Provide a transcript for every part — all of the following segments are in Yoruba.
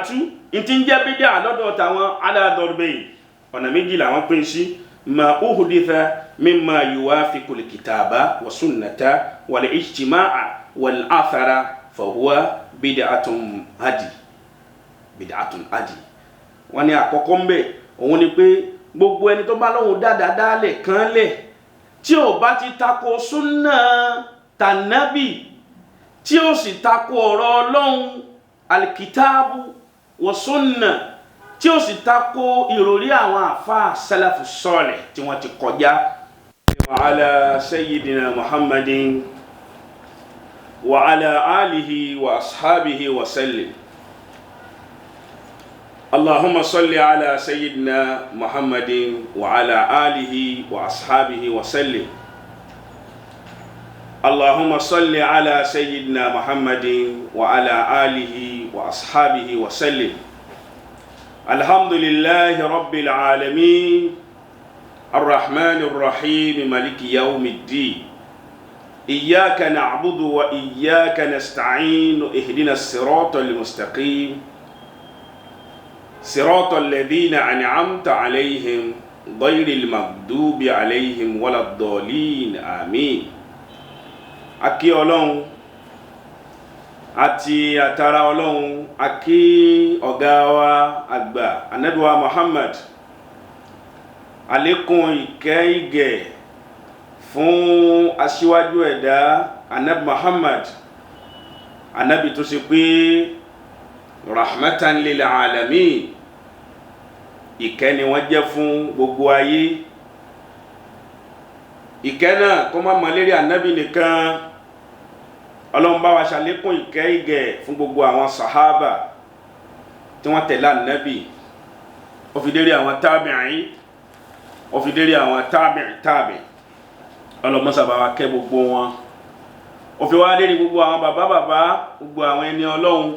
bid'atu, ntí ń jẹ́ bídà lọ́dọ̀ tàwọn, ala darbayn, ọ̀nà méjì làwọn pín sí: ma uhditha mimma yuwafiqu al-kitaba wa sunnata wal ijtima'a wal athara fahuwa bid'atun hadi, bid'atun hadi. Wọ́n ní àkọ́kọ́ ń bẹ̀, òun ni pé gbogbo ẹni tó bá lóhun dáadáa dálẹ̀ kan lẹ̀, tí ò bá ti tako súnà tànábì, tí ó sì tako ọ̀rọ̀ Ọlọ́run, alikitaabu wa sunna, tí ó sì tako ìròrí àwọn àfa sálàfù sọ́ọ̀lẹ̀ tí wọ́n ti kọjá. Wa ala sayyidina Muhammadin wa ala alihi wa ashabihi wa sallim. Allahumma salli ala sayyidina Muhammadin wa ala alihi wa ashabihi wa sallim. Allahumma salli ala sayyidina Muhammadin wa ala alihi wa ashabihi wa sallim. Alhamdulillahi rabbil alamin arrahmanir rahim maliki yawmiddin. Iyyaka na'budu wa iyyaka nasta'in, ihdina as-siratal mustaqim, siratal ladhina an'amta alayhim ghayril maghdubi alayhim waladdallin. Amin. Akí Ọlọ́run àti àtàrà Ọlọ́run, akí ọ̀gá wa àgbà, Ànábì wa Muhammad, àlékún ìkẹ́ ìgẹ̀ fún aṣíwájú ẹ̀dá, Ànábì Muhammad, Ànábì tó ṣe pé rahmatan lil alamin, ìkẹ́ ni wọ́n jẹ́ fún gbogbo ayé. Ìkẹ́ náà kó má mọ lérí Ànábì nìkan. Ọlọ́run bá wa ṣàlékún ìkẹ́ ìgẹ̀ fún gbogbo àwọn sàhábà tí wọ́n tẹ̀lé Ànábì, ó fi dérí àwọn tábìín, ó fi dérí àwọn tábìín tábìín. Ọlọ́mọ́sà bá wa kẹ́ gbogbo wọn. Ó fi wá dérí gbogbo àwọn bàbá bàbá, gbogbo àwọn ẹni Ọlọ́run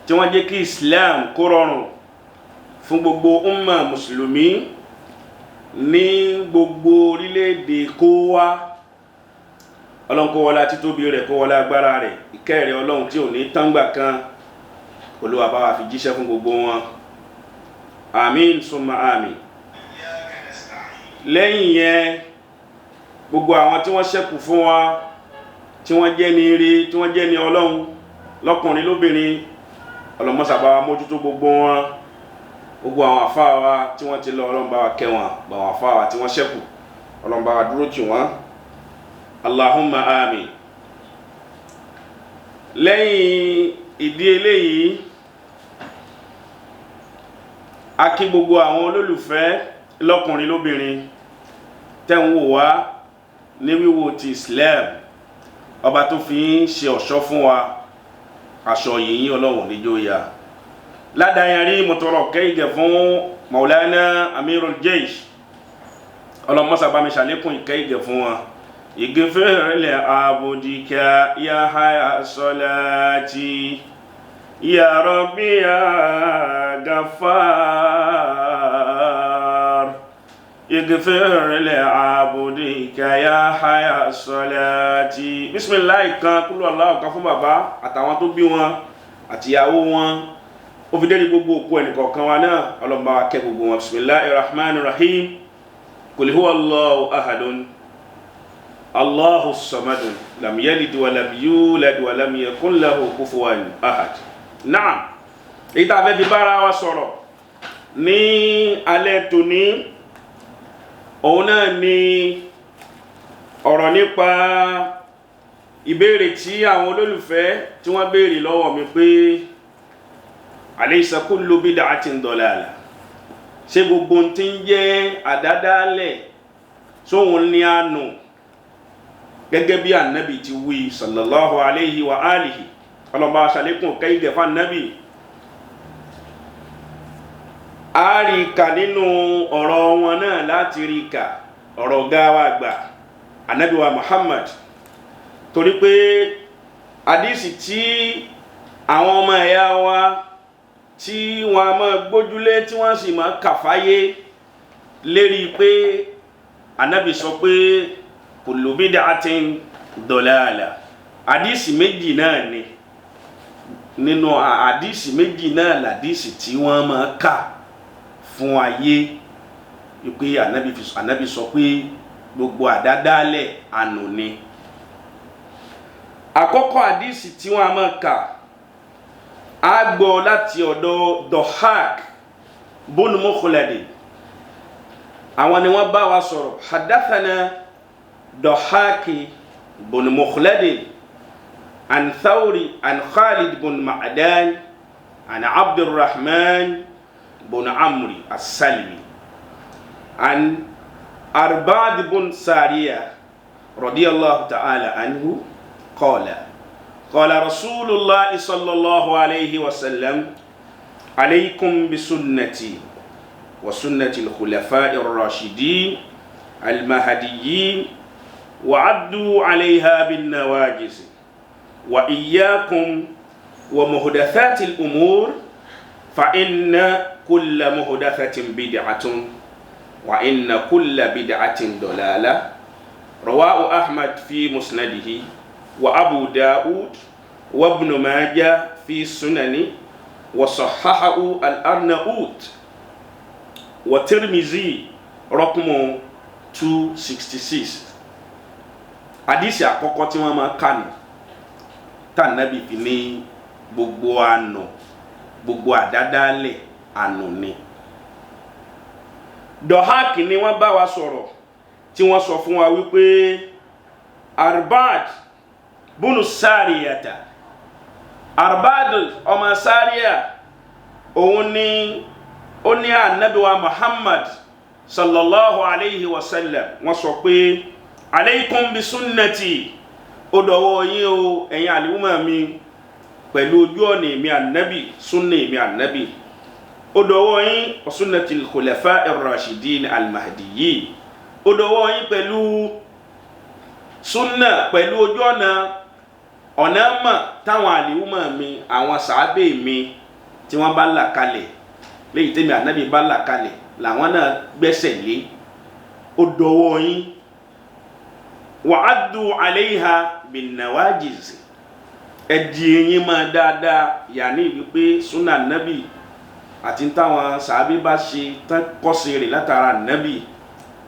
tí wọ́n jẹ́ kí Islam kó rọrùn fún gbogbo umma mùsùlùmí ní gbogbo orílẹ̀-èdè kó wá. Ọlọ́run, kó wọlá títóbi rẹ̀, kó wọlá agbára rẹ̀, ìkẹ́ rẹ̀ Ọlọ́run tí ò ní tángbà kan, Olúwa bá wa fi jíṣẹ́ fún gbogbo wọn. Àmín summa àmín. Lẹ́yìn yẹn, gbogbo àwọn tí wọ́n ṣẹ́kù fún wa, tí wọ́n jẹ́ ní ire, tí wọ́n jẹ́ ní Ọlọ́run, lọ́kùnrin lóbìnrin, ọlọ́mọ́sà bá wa mójútó gbogbo wọn. Gbogbo àwọn àfáà wa tí wọ́n ti lọ, Ọlọ́run bá wa kẹ́ wọn. Gbogbo àwọn àfáà wa tí wọ́n ṣẹ́kù, Ọlọ́run bá wa dúró tì wọ́n. Allahumma àmín. Lẹ́yìn ìdí eléyìí, a kí gbogbo àwọn olólùfẹ́ lọ́kùnrin lóbìnrin tẹ́ ń wò wá ní wíwò ti Islam. Ọba tó fi ń ṣe ọ̀ṣọ́ fún wa, aṣọ yìnyín Ọlọ́run níjó ya ládàáyàrí. Mọ̀tọ́rọ̀ kẹ́yìgẹ̀ fún Maulana Amirul Jaysh, ọlọ́mọ́sà bá mi ṣàlékún ìkẹ́yìgẹ̀ fún wọn. Ighfir li abudika ya haya salati ya Rabbi ya Ghaffar, ighfir li abudika ya haya salati. Bisimilahi kan, kúlú Allahu kan fún bàbá àtàwọn tó bí wọn àtìyàwó wọn, ó fi dérí gbogbo òkú ẹnìkọ̀ọ̀kan wa náà. Ọlọ́mọba wa kẹ́ gbogbo wọn. Bisimilahi rahman rahim. Kul huwa Allahu ahadun, Allahu samadun, lam yalid wa lam yulad wa lam yakun lahu kufuwan ahad. Naam, èyí tá a fẹ́ fi bára wa sọ̀rọ̀ ní alẹ́ tòní, òun náà ni ọ̀rọ̀ nípa ìbéèrè tí àwọn olólùfẹ́ tí wọ́n béèrè lọ́wọ́ mi pé alaysa kullu bid'atin dalalah, ṣé gbogbo ohun tí ń jẹ́ àdádálẹ̀ sóhun ní àánú, gẹ́gẹ́ bí Ànábì ti wí, sallallahu alayhi wa alihi? Ọlọ́mọba aṣàlékún kẹ́yìngẹ̀ fún Ànábì. A rí kà nínú ọ̀rọ̀ wọn náà láti rí kà ọ̀rọ̀ ọ̀gá wa àgbà, Ànábì wa Muhammad, torí pé àdísì tí àwọn ọmọ ẹ̀yà wa tí wọ́n a máa gbójúlé, tí wọ́n sì máa kàfáyé lérí pé Ànábì sọ pé kullu bid'atin dalalah, àdísì méjì náà ni. Nínú àdìsí méjì náà làdìsí tí wọ́n máa kà fún ayé wípé ànábì sọ pé gbogbo àdádálẹ̀ ànú ni. Àkọ́kọ́ àdìsí tí wọ́n máa kà á gbọ́ láti ọ̀dọ̀ Dọ̀hák bun Mukhladi, àwọn ni wọ́n bá wa sọ̀rọ̀. Hadathana Dọ̀hák bun Mukhladi an Thawri an Khalid bun Ma'dan an Abdulrahman bun Amri as-Salmi an Arbad bun Sariya radiyallahu ta'ala anhu qala qala Rasulullah sallallahu alayhi wa sallam alaykum bi sunnati wa sunnati al-khulafa'i ar-rashidin al-mahdiyyin wa 'addu 'alayha bin nawajiz wa iyyakum wa muhdathati al-umur fa inna kulla muhdathatin bid'atun wa inna kulla bid'atin dalalah. Rawahu Ahmad fi musnadihi wa Abu Dawud wa Ibn Majah fi sunani wa sahhahu al-Arnaut wa Tirmizi raqmu 266. Hadisi àkọ́kọ́ tí wọ́n máa kà ní tá Nábì fi ní gbogbo ànú, gbogbo àdádálẹ̀ ànú ni. Dọ̀hák ni wọ́n bá wa sọ̀rọ̀ tí wọ́n sọ fún wa wípé Arbad bunu Sariyata, Arbad ọmọ Sariya, òun ni ó ní Ànábì wa Muhammad sallallahu alayhi wa sallam wọ́n sọ pé alaykum bi sunnati, ó dọ̀wọ́ yín o ẹ̀yin àlùmọ̀ mi pẹ̀lú ojú ọ̀nà èmi Ànábì, sunna èmi Ànábì, ó dọ̀wọ́ yín wa sunnati al-khulafa ar-rashidin al-mahdiyyin, ó dọ̀wọ́ yín pẹ̀lú sunna, pẹ̀lú ojú ọ̀nà ọ̀nà mọ̀ táwọn àlùmọ̀ mi, àwọn sàábẹ̀ mi tí wọ́n bá là kalẹ̀, léyìí tẹ́mi Ànábì bá là kalẹ̀ làwọn náà gbẹ́sẹ̀ lé, ó dọ̀wọ́ yín. Wa addu alayha bin nawajiz, ẹ̀dì eyín máa dáadáa, yàní wípé sunna Ànábì àti táwọn sàábẹ̀ bá ṣe tán kọ́sẹ̀ rẹ̀ látara Ànábì,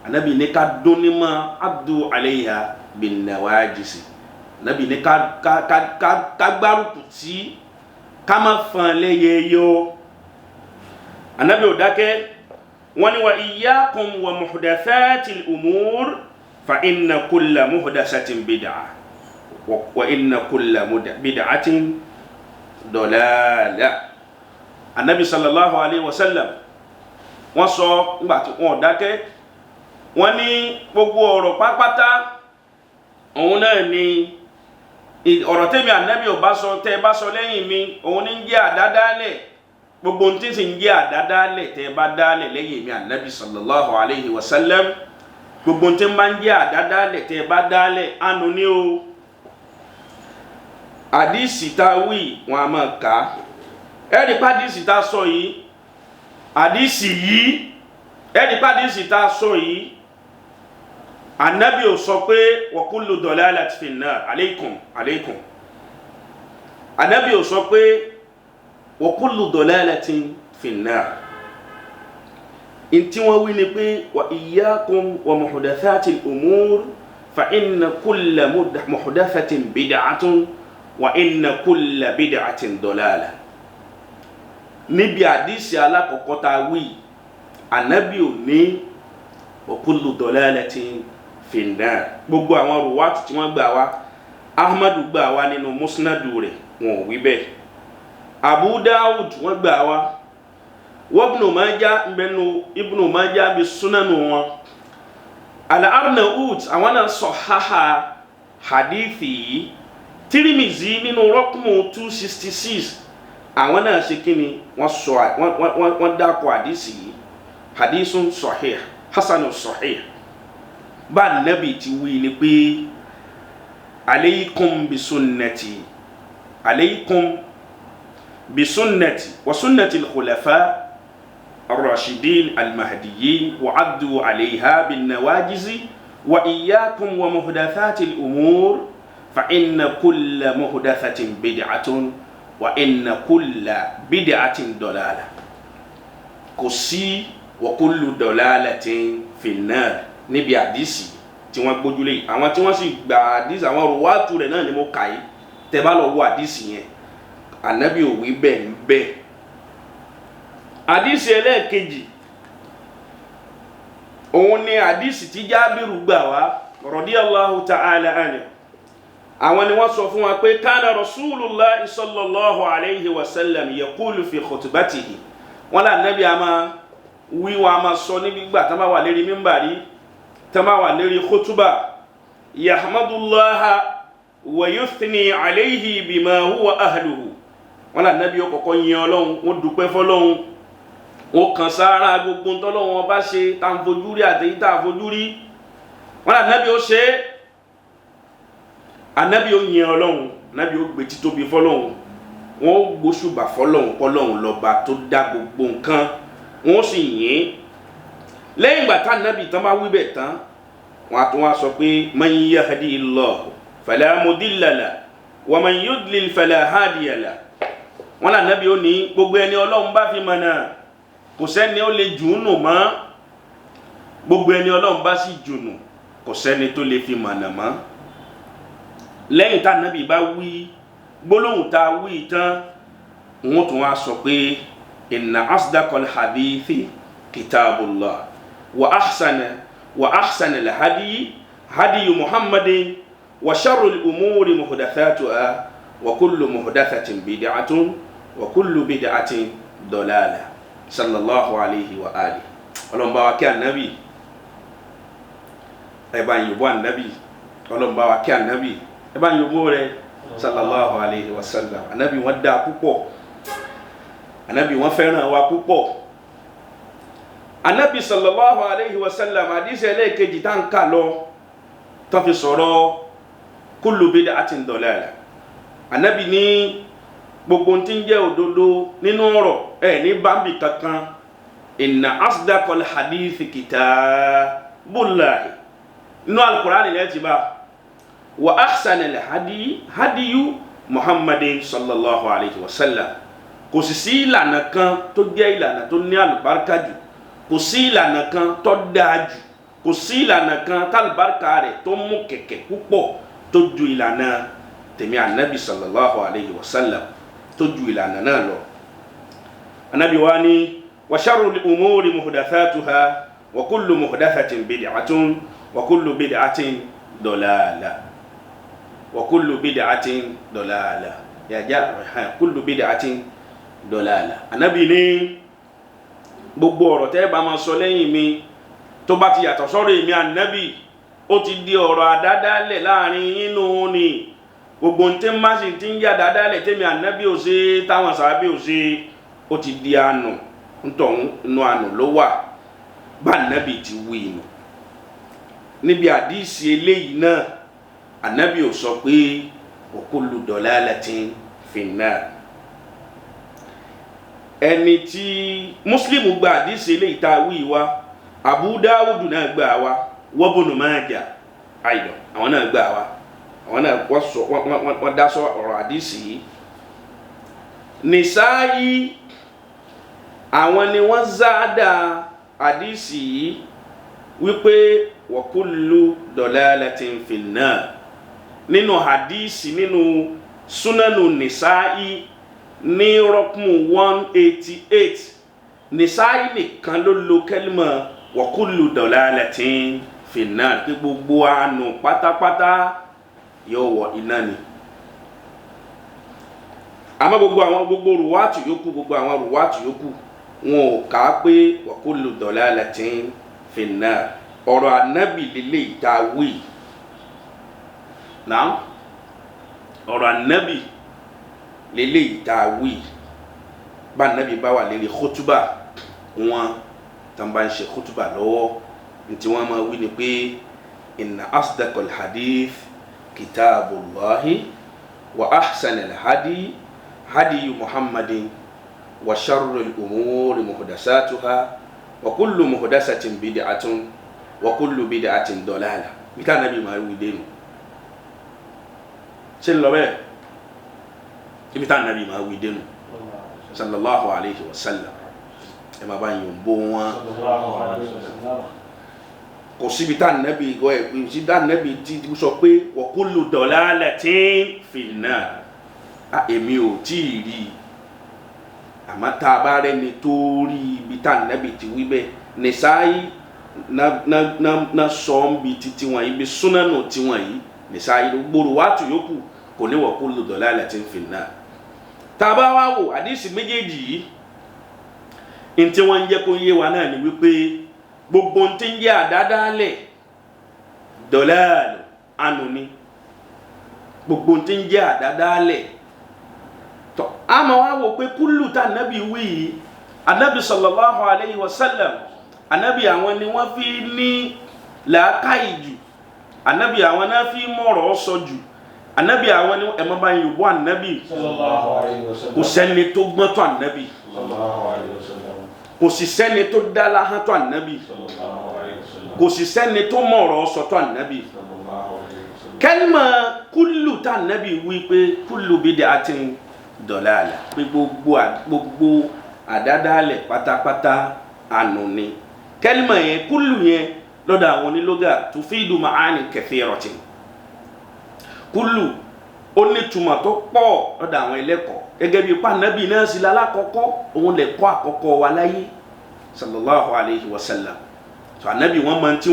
Ànábì ní ká dún ní mọ́ addu alayha bin nawajiz, Ànábì ní ká ká ká ká gbárùkù tí ká má fan lẹ́yẹ yọ. Ànábì ò dákẹ́, wọ́n ní wa iyyakum wa muhdathatil umur fa inna kulla muhdathatin bid'ah wa inna kulla bid'atin dalalah. Ànábì sallallahu alayhi wa sallam wọ́n sọ nígbà tí wọ́n dákẹ́, wọ́n ní gbogbo ọ̀rọ̀ pápátá òun náà ni ọ̀rọ̀ tẹ́mi Ànábì ò bá sọ, tẹ́ bá sọ lẹ́yìn mi, òun ní ń jẹ́ àdádálẹ̀, gbogbo ohun tí sì ń jẹ́ àdádálẹ̀ tẹ́ bá dálẹ̀ lẹ́yìn mi Ànábì sallallahu alayhi wa sallam, gbogbo ohun tí ń bá ń jẹ́ àdádálẹ̀ tẹ́ bá dálẹ̀ ànú ni o. Àdìsí tá a wí wọn a máa kà á, ẹ̀rí pàdísì tá a sọ yìí, àdìsí yìí, ẹ̀rí pàdísì tá a sọ yìí, Ànábì ò sọ pé wa kullu dalalati fin nar, aleikum aleikum, Ànábì ò sọ pé wa kullu dalalatin fin nar. Ntí wọ́n wí ni pé wa iyyakum wa muhdathatil umur fa inna kulla muhdathatin bid'atun wa inna kulla bid'atin dalalah. Níbi àdìsí alákọ̀ọ́kọ́ tá a wí, Ànábì ò ní wa kullu dalalatin fin nar. Gbogbo àwọn ruwatu tí wọ́n gbà wá, Ahmadu gbà wá nínú musnadu rẹ̀, wọn ò wí bẹ́ẹ̀. Abu Dawud wọ́n gbà wá, Ibn Majah nbẹnu Ibn Majah bí sunanu wọn. Al-Arnaut àwọn náà sọ haha hadithi yìí. Tirimizi nínú rọ́kùmù 266 àwọn náà ṣe kíni, wọ́n sọ wọ́n dákọ̀ hadisi yìí, hadisun sahih, hasanun sahih. Bá Nábì ti wí ni pé alaykum bi sunnati, alaykum bi sunnati wa sunnati al-khulafa ar-rashidin al-mahdiyyin wa addu alayha bin nawajizi wa iyyakum wa muhdathati al-umur fa inna kulla muhdathatin bid'atun Wa inna kulla bid'atin dalalah. Kò sí wa kullu dalalatin finnar níbi àdìsí tí wọ́n gbójúlé. Àwọn tí wọ́n sì gba àdìsí, àwọn ruwatu rẹ̀ náà ni mo kà yìí. Tẹ́ bá lọ wo àdìsí yẹn, ànábì ò wí bẹ́ẹ̀ ń bẹ́ẹ̀. Àdìsí ẹlẹ́ẹ̀kejì òun ni àdìsí tí Jábìrù gbà wá radiyallahu ta'ala anhu. Àwọn ni wọ́n sọ fún wa pé kana Rasulullah sallallahu alayhi wa sallam yaqulu fi khutbatihi. Wọ́n là nẹ́bí a máa wí, wọn a máa sọ níbi gbà tá a máa wà lérí mímbàrí, tá a máa wà lérí khutuba, yahmadullaha wa yuthni alayhi bima huwa ahluhu. Wọ́n là nẹ́bí ó kọ́kọ́ yin Ọlọ́hun, wọ́n dúpẹ́ fọ́lọ́hun, wọ́n kàn sára gbogbo ntọ́lọ́hun ọba ṣe tá à ń fojú rí àtẹ̀yí tá à fojú rí. Wọ́n là nẹ́bí ó ṣe é, anabi ó yin Ọlọ́hun, anabi ó gbé títóbi fọ́lọ́hun, wọ́n ó gbóṣùbà fọ́lọ́hun, kọ́lọ́hun lọ́ba tó dá gbogbo nǹkan, wọ́n sì yìn. Lẹ́yìn ìgbà tá anabi tán bá wí bẹ́ẹ̀ tán, wọ́n á tún wá sọ pé man yahdihillahu fala mudilla lahu wa man yudlil fala hadiya lahu. Wọ́n là anabi ó ní gbogbo ẹni Ọlọ́hun bá fi mọ̀nà kò sẹ́ni ó lè jù ú nù mọ́, gbogbo ẹni Ọlọ́hun bá sì jù nù kò sẹ́ni tó lè fi mọ̀nà mọ́. Lẹ́yìn tá nàbì bá wí gbólóhùn tá a wí tán, wọ́n tún wá sọ pé inna asdaqal hadithi kitabullah wa ahsana al-hadiyi hadiyu muhammadin wa sharrul umuri muhdathatuha wa kullu muhdathatin bid'atun wa kullu bid'atin dalalah. Sallallahu alayhi wa alihi. Ọlọ́run bá wa kí ànábì, ẹ bá yìnbọn ànábì, Ọlọ́run bá wa kí ànábì, ẹ bá yòówó rẹ sallallahu alayhi wa sallam. Anabi wọn dáa púpọ̀, anabi wọn fẹ́ràn wa púpọ̀. Anabi sallallahu alayhi wa sallam, àdìsí ẹlẹ́ẹ̀kejì tá n kà lọ tó fi sọ̀rọ̀ kullu bid'atin dalalah. Anabi ní gbogbo tí ń jẹ́ òdodo nínú ọ̀rọ̀ ẹ̀ ní bámbì kankan. Inna asdaqal hadithi kitabullahi, nínú al-Qur'an ilẹ̀ ti bá wa ahsan al-hadi hadiyu muhammadin sallallahu alayhi wa sallam. Kò sì sí ìlànà kan tó jẹ́ ìlànà tó ní àlùbáríkà jù, kò sí ìlànà kan tó dáa jù, kò sí ìlànà kan tálùbáríkà rẹ̀ tó mú kẹ̀kẹ́ púpọ̀ tó ju ìlànà tèmi anabi sallallahu alayhi wa sallam, tó ju ìlànà náà lọ. Anabi wa ni wa sharrul umuri muhdathatuha wa kullu muhdathatin bid'atun wa kullu bid'atin dalalah. Wa kullu bid'atin dalalah. Ya ja kullu bid'atin dalalah. Anabi ní gbogbo ọ̀rọ̀ tẹ́ bá máa sọ lẹ́yìn mi tó bá ti yàtọ̀ sọ́rọ̀ èmi anabi, ó ti di ọ̀rọ̀ àdádálẹ̀ láàrin inú ni. Gbogbo ntí má sì ti ń yà àdádálẹ̀ tẹ́mi anabi ò ṣe, táwọn sàábì ò ṣe, ó ti di àánú, ntọ̀hún inú àánú ló wà. Bá anabi ti wí inú níbi àdìsí eléyìí náà, anabi ò sọ pé wa kullu dalalatin finnar. Ẹni tí Muslim gba àdìsí eléyìí tá a wí wa, Abu Dawud náà gbà wá, wa Ibn Majah àìdọ̀ àwọn náà gbà wá, àwọn náà wọ́n sọ wọ́n dá sọ ọ̀rọ̀ àdìsí yìí. Nisa'i àwọn ni wọ́n záàdà àdìsí yìí wípé wa kullu dalalatin finnar. Nínú hadisi nínú sunanu Nisa'i ní rọ́pùmù 188, Nisa'i nìkan ló lo kẹ́límà wa kullu dalalatin finnar, pé gbogbo àánú pátápátá yóò wọ iná ni. Àmọ́ gbogbo àwọn gbogbo ruwátù yòókù, gbogbo àwọn ruwátù yòókù wọn ò kà á pé wa kullu dalalatin finnar. Ọ̀rọ̀ ànábì lélẹ̀ ìta wí náà, ọ̀rọ̀ ànábì lélẹ̀ ìta wí. Bá ànábì bá wà lérí khutuba wọn, tó ń bá ń ṣe khutuba lọ́wọ́, ntí wọ́n máa wí ni pé inna asdaqal hadith kitabullahi wa ahsanal hadi hadiyu muhammadin wa sharrul umuri muhdasatuha wa kullu muhdasatin bid'atun wa kullu bid'atin dalalah. Bí ká ànábì máa wí dénú. Ṣé ń lọ bẹ́ẹ̀? Ibi tá nàbí máa wí dénú sallallahu alayhi wa sallam. Ẹ máa bá yín bó wọn. Kò síbi tá nàbí ẹ síbi tá nàbí ti sọ pé wa kullu dalalatin fin-nar. Èmi ò tí ì rí i, àmọ́ tá a bá rẹ́ni tó rí ibi tá nàbí ti wí bẹ́ẹ̀, Nìsáyí na sọ ń bi titi wọn yìí, bi súnánù tiwọn yìí, Nìsáyí ló gbòòrò wá tù yókù kò ní wa kullu dalalatin fin-nar. Tá a bá wá wò àdìsí méjèèjì yìí, ntí wọ́n ń jẹ́ kó yé wa náà ni wípé gbogbo ntí ń jẹ́ àdádálẹ̀ dọ̀láàlù ànú ni. Gbogbo ntí ń jẹ́ àdádálẹ̀ tọ́ àmọ́ wá wò pé kúlù tá ànábì wí yìí, ànábì sallallahu alayhi wa sallam, ànábì àwọn ni wọ́n fi ní làákàyè jù, ànábì àwọn náà fi mọ̀rọ̀ sọ jù, ànábì àwọn ni ẹ̀ mọ́ bá yín bọ́ ànábì kò sẹ́ni tó gbọ́n tó ànábì, kò sì sẹ́ni tó dá láhán tó ànábì, kò sì sẹ́ni tó mọ̀rọ̀ sọ tó ànábì. Kẹ́lìmọ̀ kúlù tá ànábì wí pé kúlù bid'atin dọ̀làlà, pé gbogbo àdádálẹ̀ pátápátá ànú ni. Kẹ́lìmọ̀ yẹn kúlù yẹn lọ́dọ̀ àwọn onílógà tufidu ma'ani kathiratin. Kúlù ó ní túmọ̀ tó pọ̀ lọ́dọ̀ àwọn ẹlẹ́kọ̀ọ́, gẹ́gẹ́ bí pàǹdàbí náà sì lálákọ̀ọ́kọ́, òun lè kọ́ àkọ́kọ́ wa láyé sallallahu alayhi wa sallam. Tó ànábì wọ́n mọ tí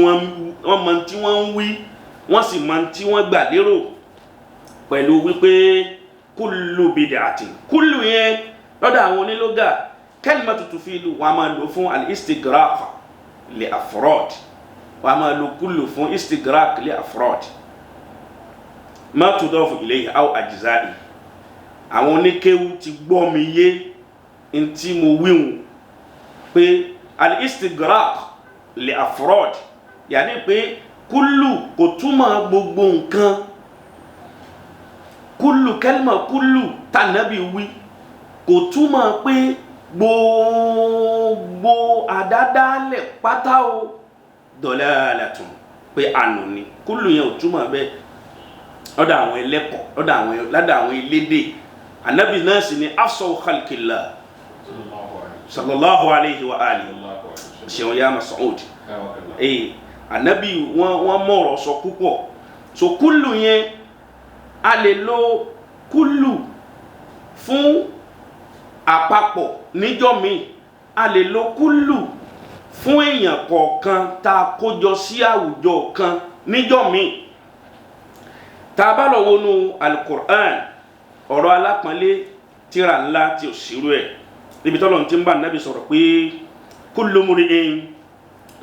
wọ́n ń wí, wọ́n sì mọ tí wọ́n gbà lérò pẹ̀lú wípé kullu bid'atin. Kúlù yẹn lọ́dọ̀ àwọn onílógà kalimatu tufidu, wọ́n a máa lò fún al-istigraq li afrad, wọ́n a máa lò kúlù fún istigraq li afrad ma tudafu ilayhi aw ajza'i. Àwọn oníkéwu ti gbọ́ mi yé ntí mo wíwùn pé al-istigraq li afrad, yàní pé kúlù kò túmọ̀ gbogbo nǹkan. Kúlù kẹ́lìmọ̀ kúlù tànàbí wí kò túmọ̀ pé gbogbo àdádálẹ̀ pátá o dalalatun, pé ànú ni. Kúlù yẹn ò túmọ̀ bẹ́ẹ̀ lọ́dọ̀ àwọn ẹlẹ́kọ̀ọ́, lọ́dọ̀ àwọn elédè. Ànábì náà sì ni afsahu khalqillah sallallahu alayhi wa alihi ṣeun ya Mas'ud. Ànábì wọ́n mọ̀rọ̀ sọ púpọ̀. So kúlù yẹn a lè lo kúlù fún àpapọ̀ níjọ́ mi, a lè lo kúlù fún èèyàn kọ̀ọ̀kan tá a kójọ sí àwùjọ kan níjọ́ mi. Tá a bá lọ wọnú alukur'an, ọ̀rọ̀ alápọ̀nlé tíra ńlá tí ò sírú ẹ̀, níbi tọ́lọ̀ tí ń bá nàbì sọ̀rọ̀ pé kullu mri'in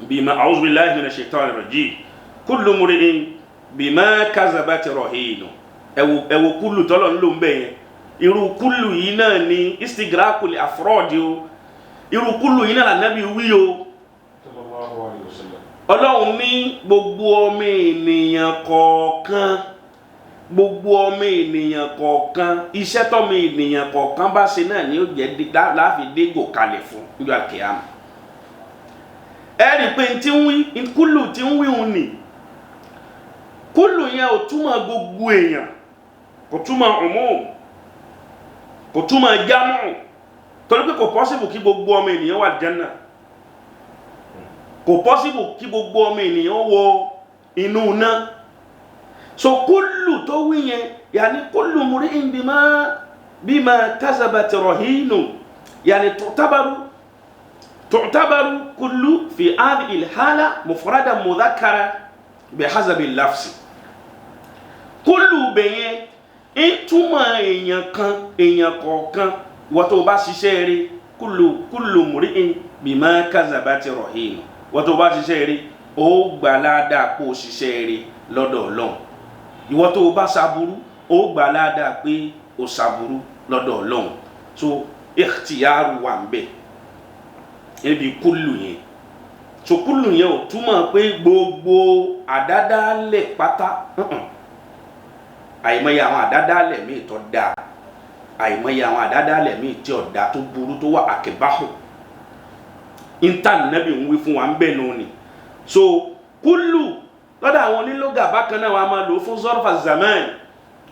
bima a'udhu billahi minash shaitani rajim, kullu mri'in bima kasabat rahinu. Ẹ wo kúlù tọ́lọ̀ ń lò ń bẹ̀ yẹn. Irú kúlù yìí náà ni istigraqul afrad o, irú kúlù yìí náà lànàbì wí o. Ọlọ́run ní gbogbo ọmọ ènìyàn kọ̀ọ̀kan, gbogbo ọmọ ènìyàn kọ̀ọ̀kan, iṣẹ́ tọ́mọ ènìyàn kọ̀ọ̀kan bá ṣe náà ni ó jẹ́ láàfin dégò kalẹ̀ fún níjọ́ àkèyàmù. Ẹ rí i pé tí ń wí kúlù tí ń wí òun nì, kúlù yẹn ò túmọ̀ gbogbo èèyàn, kò túmọ̀ umum, kò túmọ̀ jámù, torí pé kò pọ́sibù kí gbogbo ọmọ ènìyàn wà Jánnà, kò pọ́sibù kí gbogbo ọmọ ènìyàn wọ inú náà. So kúlù tó wí yẹn, yàní kúlù mri'in bima kasabat rahinu, yàní tu'tabaru kúlù fi hadhihi al-hala mufradan mudhakkara bihasabi al-lafzi. Kúlù bẹ̀yẹn ń túmọ̀ èèyàn kan, èèyàn kọ̀ọ̀kan. Wọ́n tó bá ṣiṣẹ́ rí, kúlù mri'in bima kasabat rahinu, wọ́n tó bá ṣiṣẹ́ rí, ó gbà ládàá kó ṣiṣẹ́ rí lọ́dọ̀ Ọlọ́run. Ìwọ tó o bá ṣaburú, ó gbà ládàá pé o ṣaburú lọ́dọ̀ Ọlọ́run. So ikhtiyaru wà ń bẹ̀ níbi kúlù yẹn. So kúlù yẹn ò túmọ̀ pé gbogbo àdádálẹ̀ pátá. Àìmọye àwọn àdádálẹ̀ míì tó dáa, àìmọye àwọn àdádálẹ̀ míì tí ò dáa, tó burú, tó wà àkẹ́báhù. Intan nabi ń wí fún wa ń bẹ̀ nù ni. So kúlù lọ́dọ̀ àwọn onílógà bákan náà wọ́n á máa lò fún zọ́rọ̀fà zaman.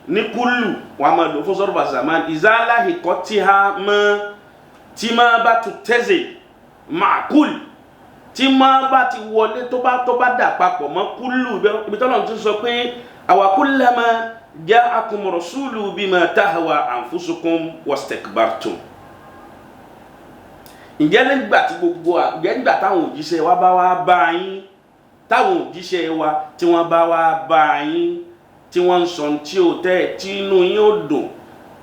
Ní kúlù wọn a máa lò fún zọrọfà zaman. Ìzálàhìkọ́ tí ha mọ́ tí máa bá tu tẹ́sẹ̀ màkúl, tí máa bá ti wọlé, tó bá dà papọ̀ mọ́ kúlù, ibi tọ́lọ̀ ti sọ pé àwa kullama ja'akum rasulu bima tahwa anfusukum wastakbartum. Ǹjẹ́ nígbà tí gbogbo, ǹjẹ́ nígbà táwọn òjíṣẹ́ wa bá wá bá yín, táwọn òjíṣẹ́ wa tí wọ́n bá wá bá yín, tí wọ́n ń sọ tí ò tẹ́, tí inú yín ó dùn,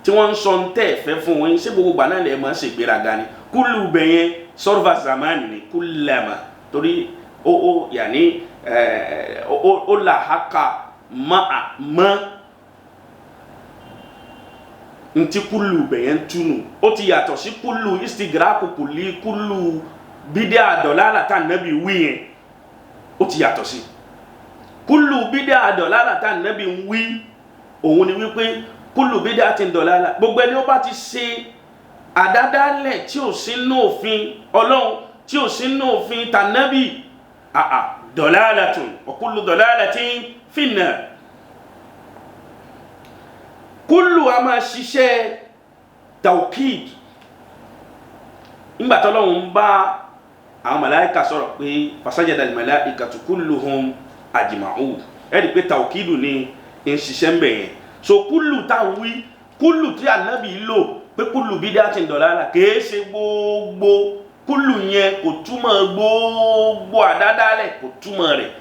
tí wọ́n ń sọ tẹ́ fẹ́ fún yín, ṣé gbogbo gbà náà lè máa ṣègbéraga ni? Kúlù bẹ̀yẹn sọ́rọ̀fà zamani ni kullama, torí ó yàní ó là haka má a mọ́ ntí kúlù bẹ̀yẹn túnú. Ó ti yàtọ̀ sí kúlù istigraku kùlí, kúlù bídíà dọ̀làlà tá nàbí wí yẹn. Ó ti yàtọ̀ sí kúlù bídíà dọ̀làlà tá nàbí wí. Òun ni wípé kúlù bídíà ti ń dọ̀làlà, gbogbo ẹni ó bá ti ṣe àdádálẹ̀ tí ò sínú òfin Ọlọ́run, tí ò sínú òfin tànàbí, àà dọ̀làlàtun wa kullu dalalatin finnar. Kúlù a máa ṣiṣẹ́ tawkid. Nígbà tọ́lọ́run ń bá àwọn màláìka sọ̀rọ̀ pé fasajada al-malaikatu kulluhum ajma'un, ẹ̀rí pé tawkidu ni ń ṣiṣẹ́ ń bẹ̀ yẹn. So kúlù táwọn wí, kúlù tí ànábì lò pé kúlù bid'atin dalala, kìí ṣe gbogbo kúlù yẹn, kò túmọ̀ gbogbo àdádálẹ̀, kò túmọ̀ rẹ̀.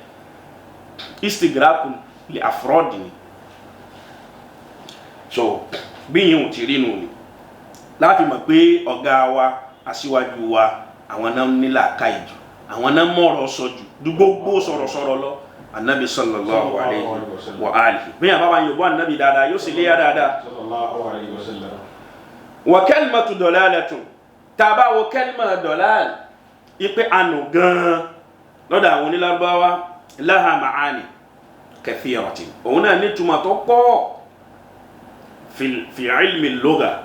Istigraku li afrọ́dì ni. So bí yìí ò ti rí nù ni láti mọ̀ pé ọ̀gá wa, aṣíwájú wa, àwọn náà ní làákàyè jù, àwọn náà mọ̀rọ̀ sọ jù ju gbogbo sọ̀rọ̀sọ̀rọ̀ lọ, anabi sallallahu alayhi wa alihi. Bí yàrá bá wà yòbó anabi dáadáa, yóò sì léyà dáadáa. Sallallahu alayhi wa sallam. Wa kalimatu dalalatun, tá a bá wo kalima dalal, ipe ànú gan-an lọ́dọ̀ àwọn onílárúbáwá, laha ma'ani kathiratin, òun náà nítumọ̀ tó pọ̀ fi ilmi lugha.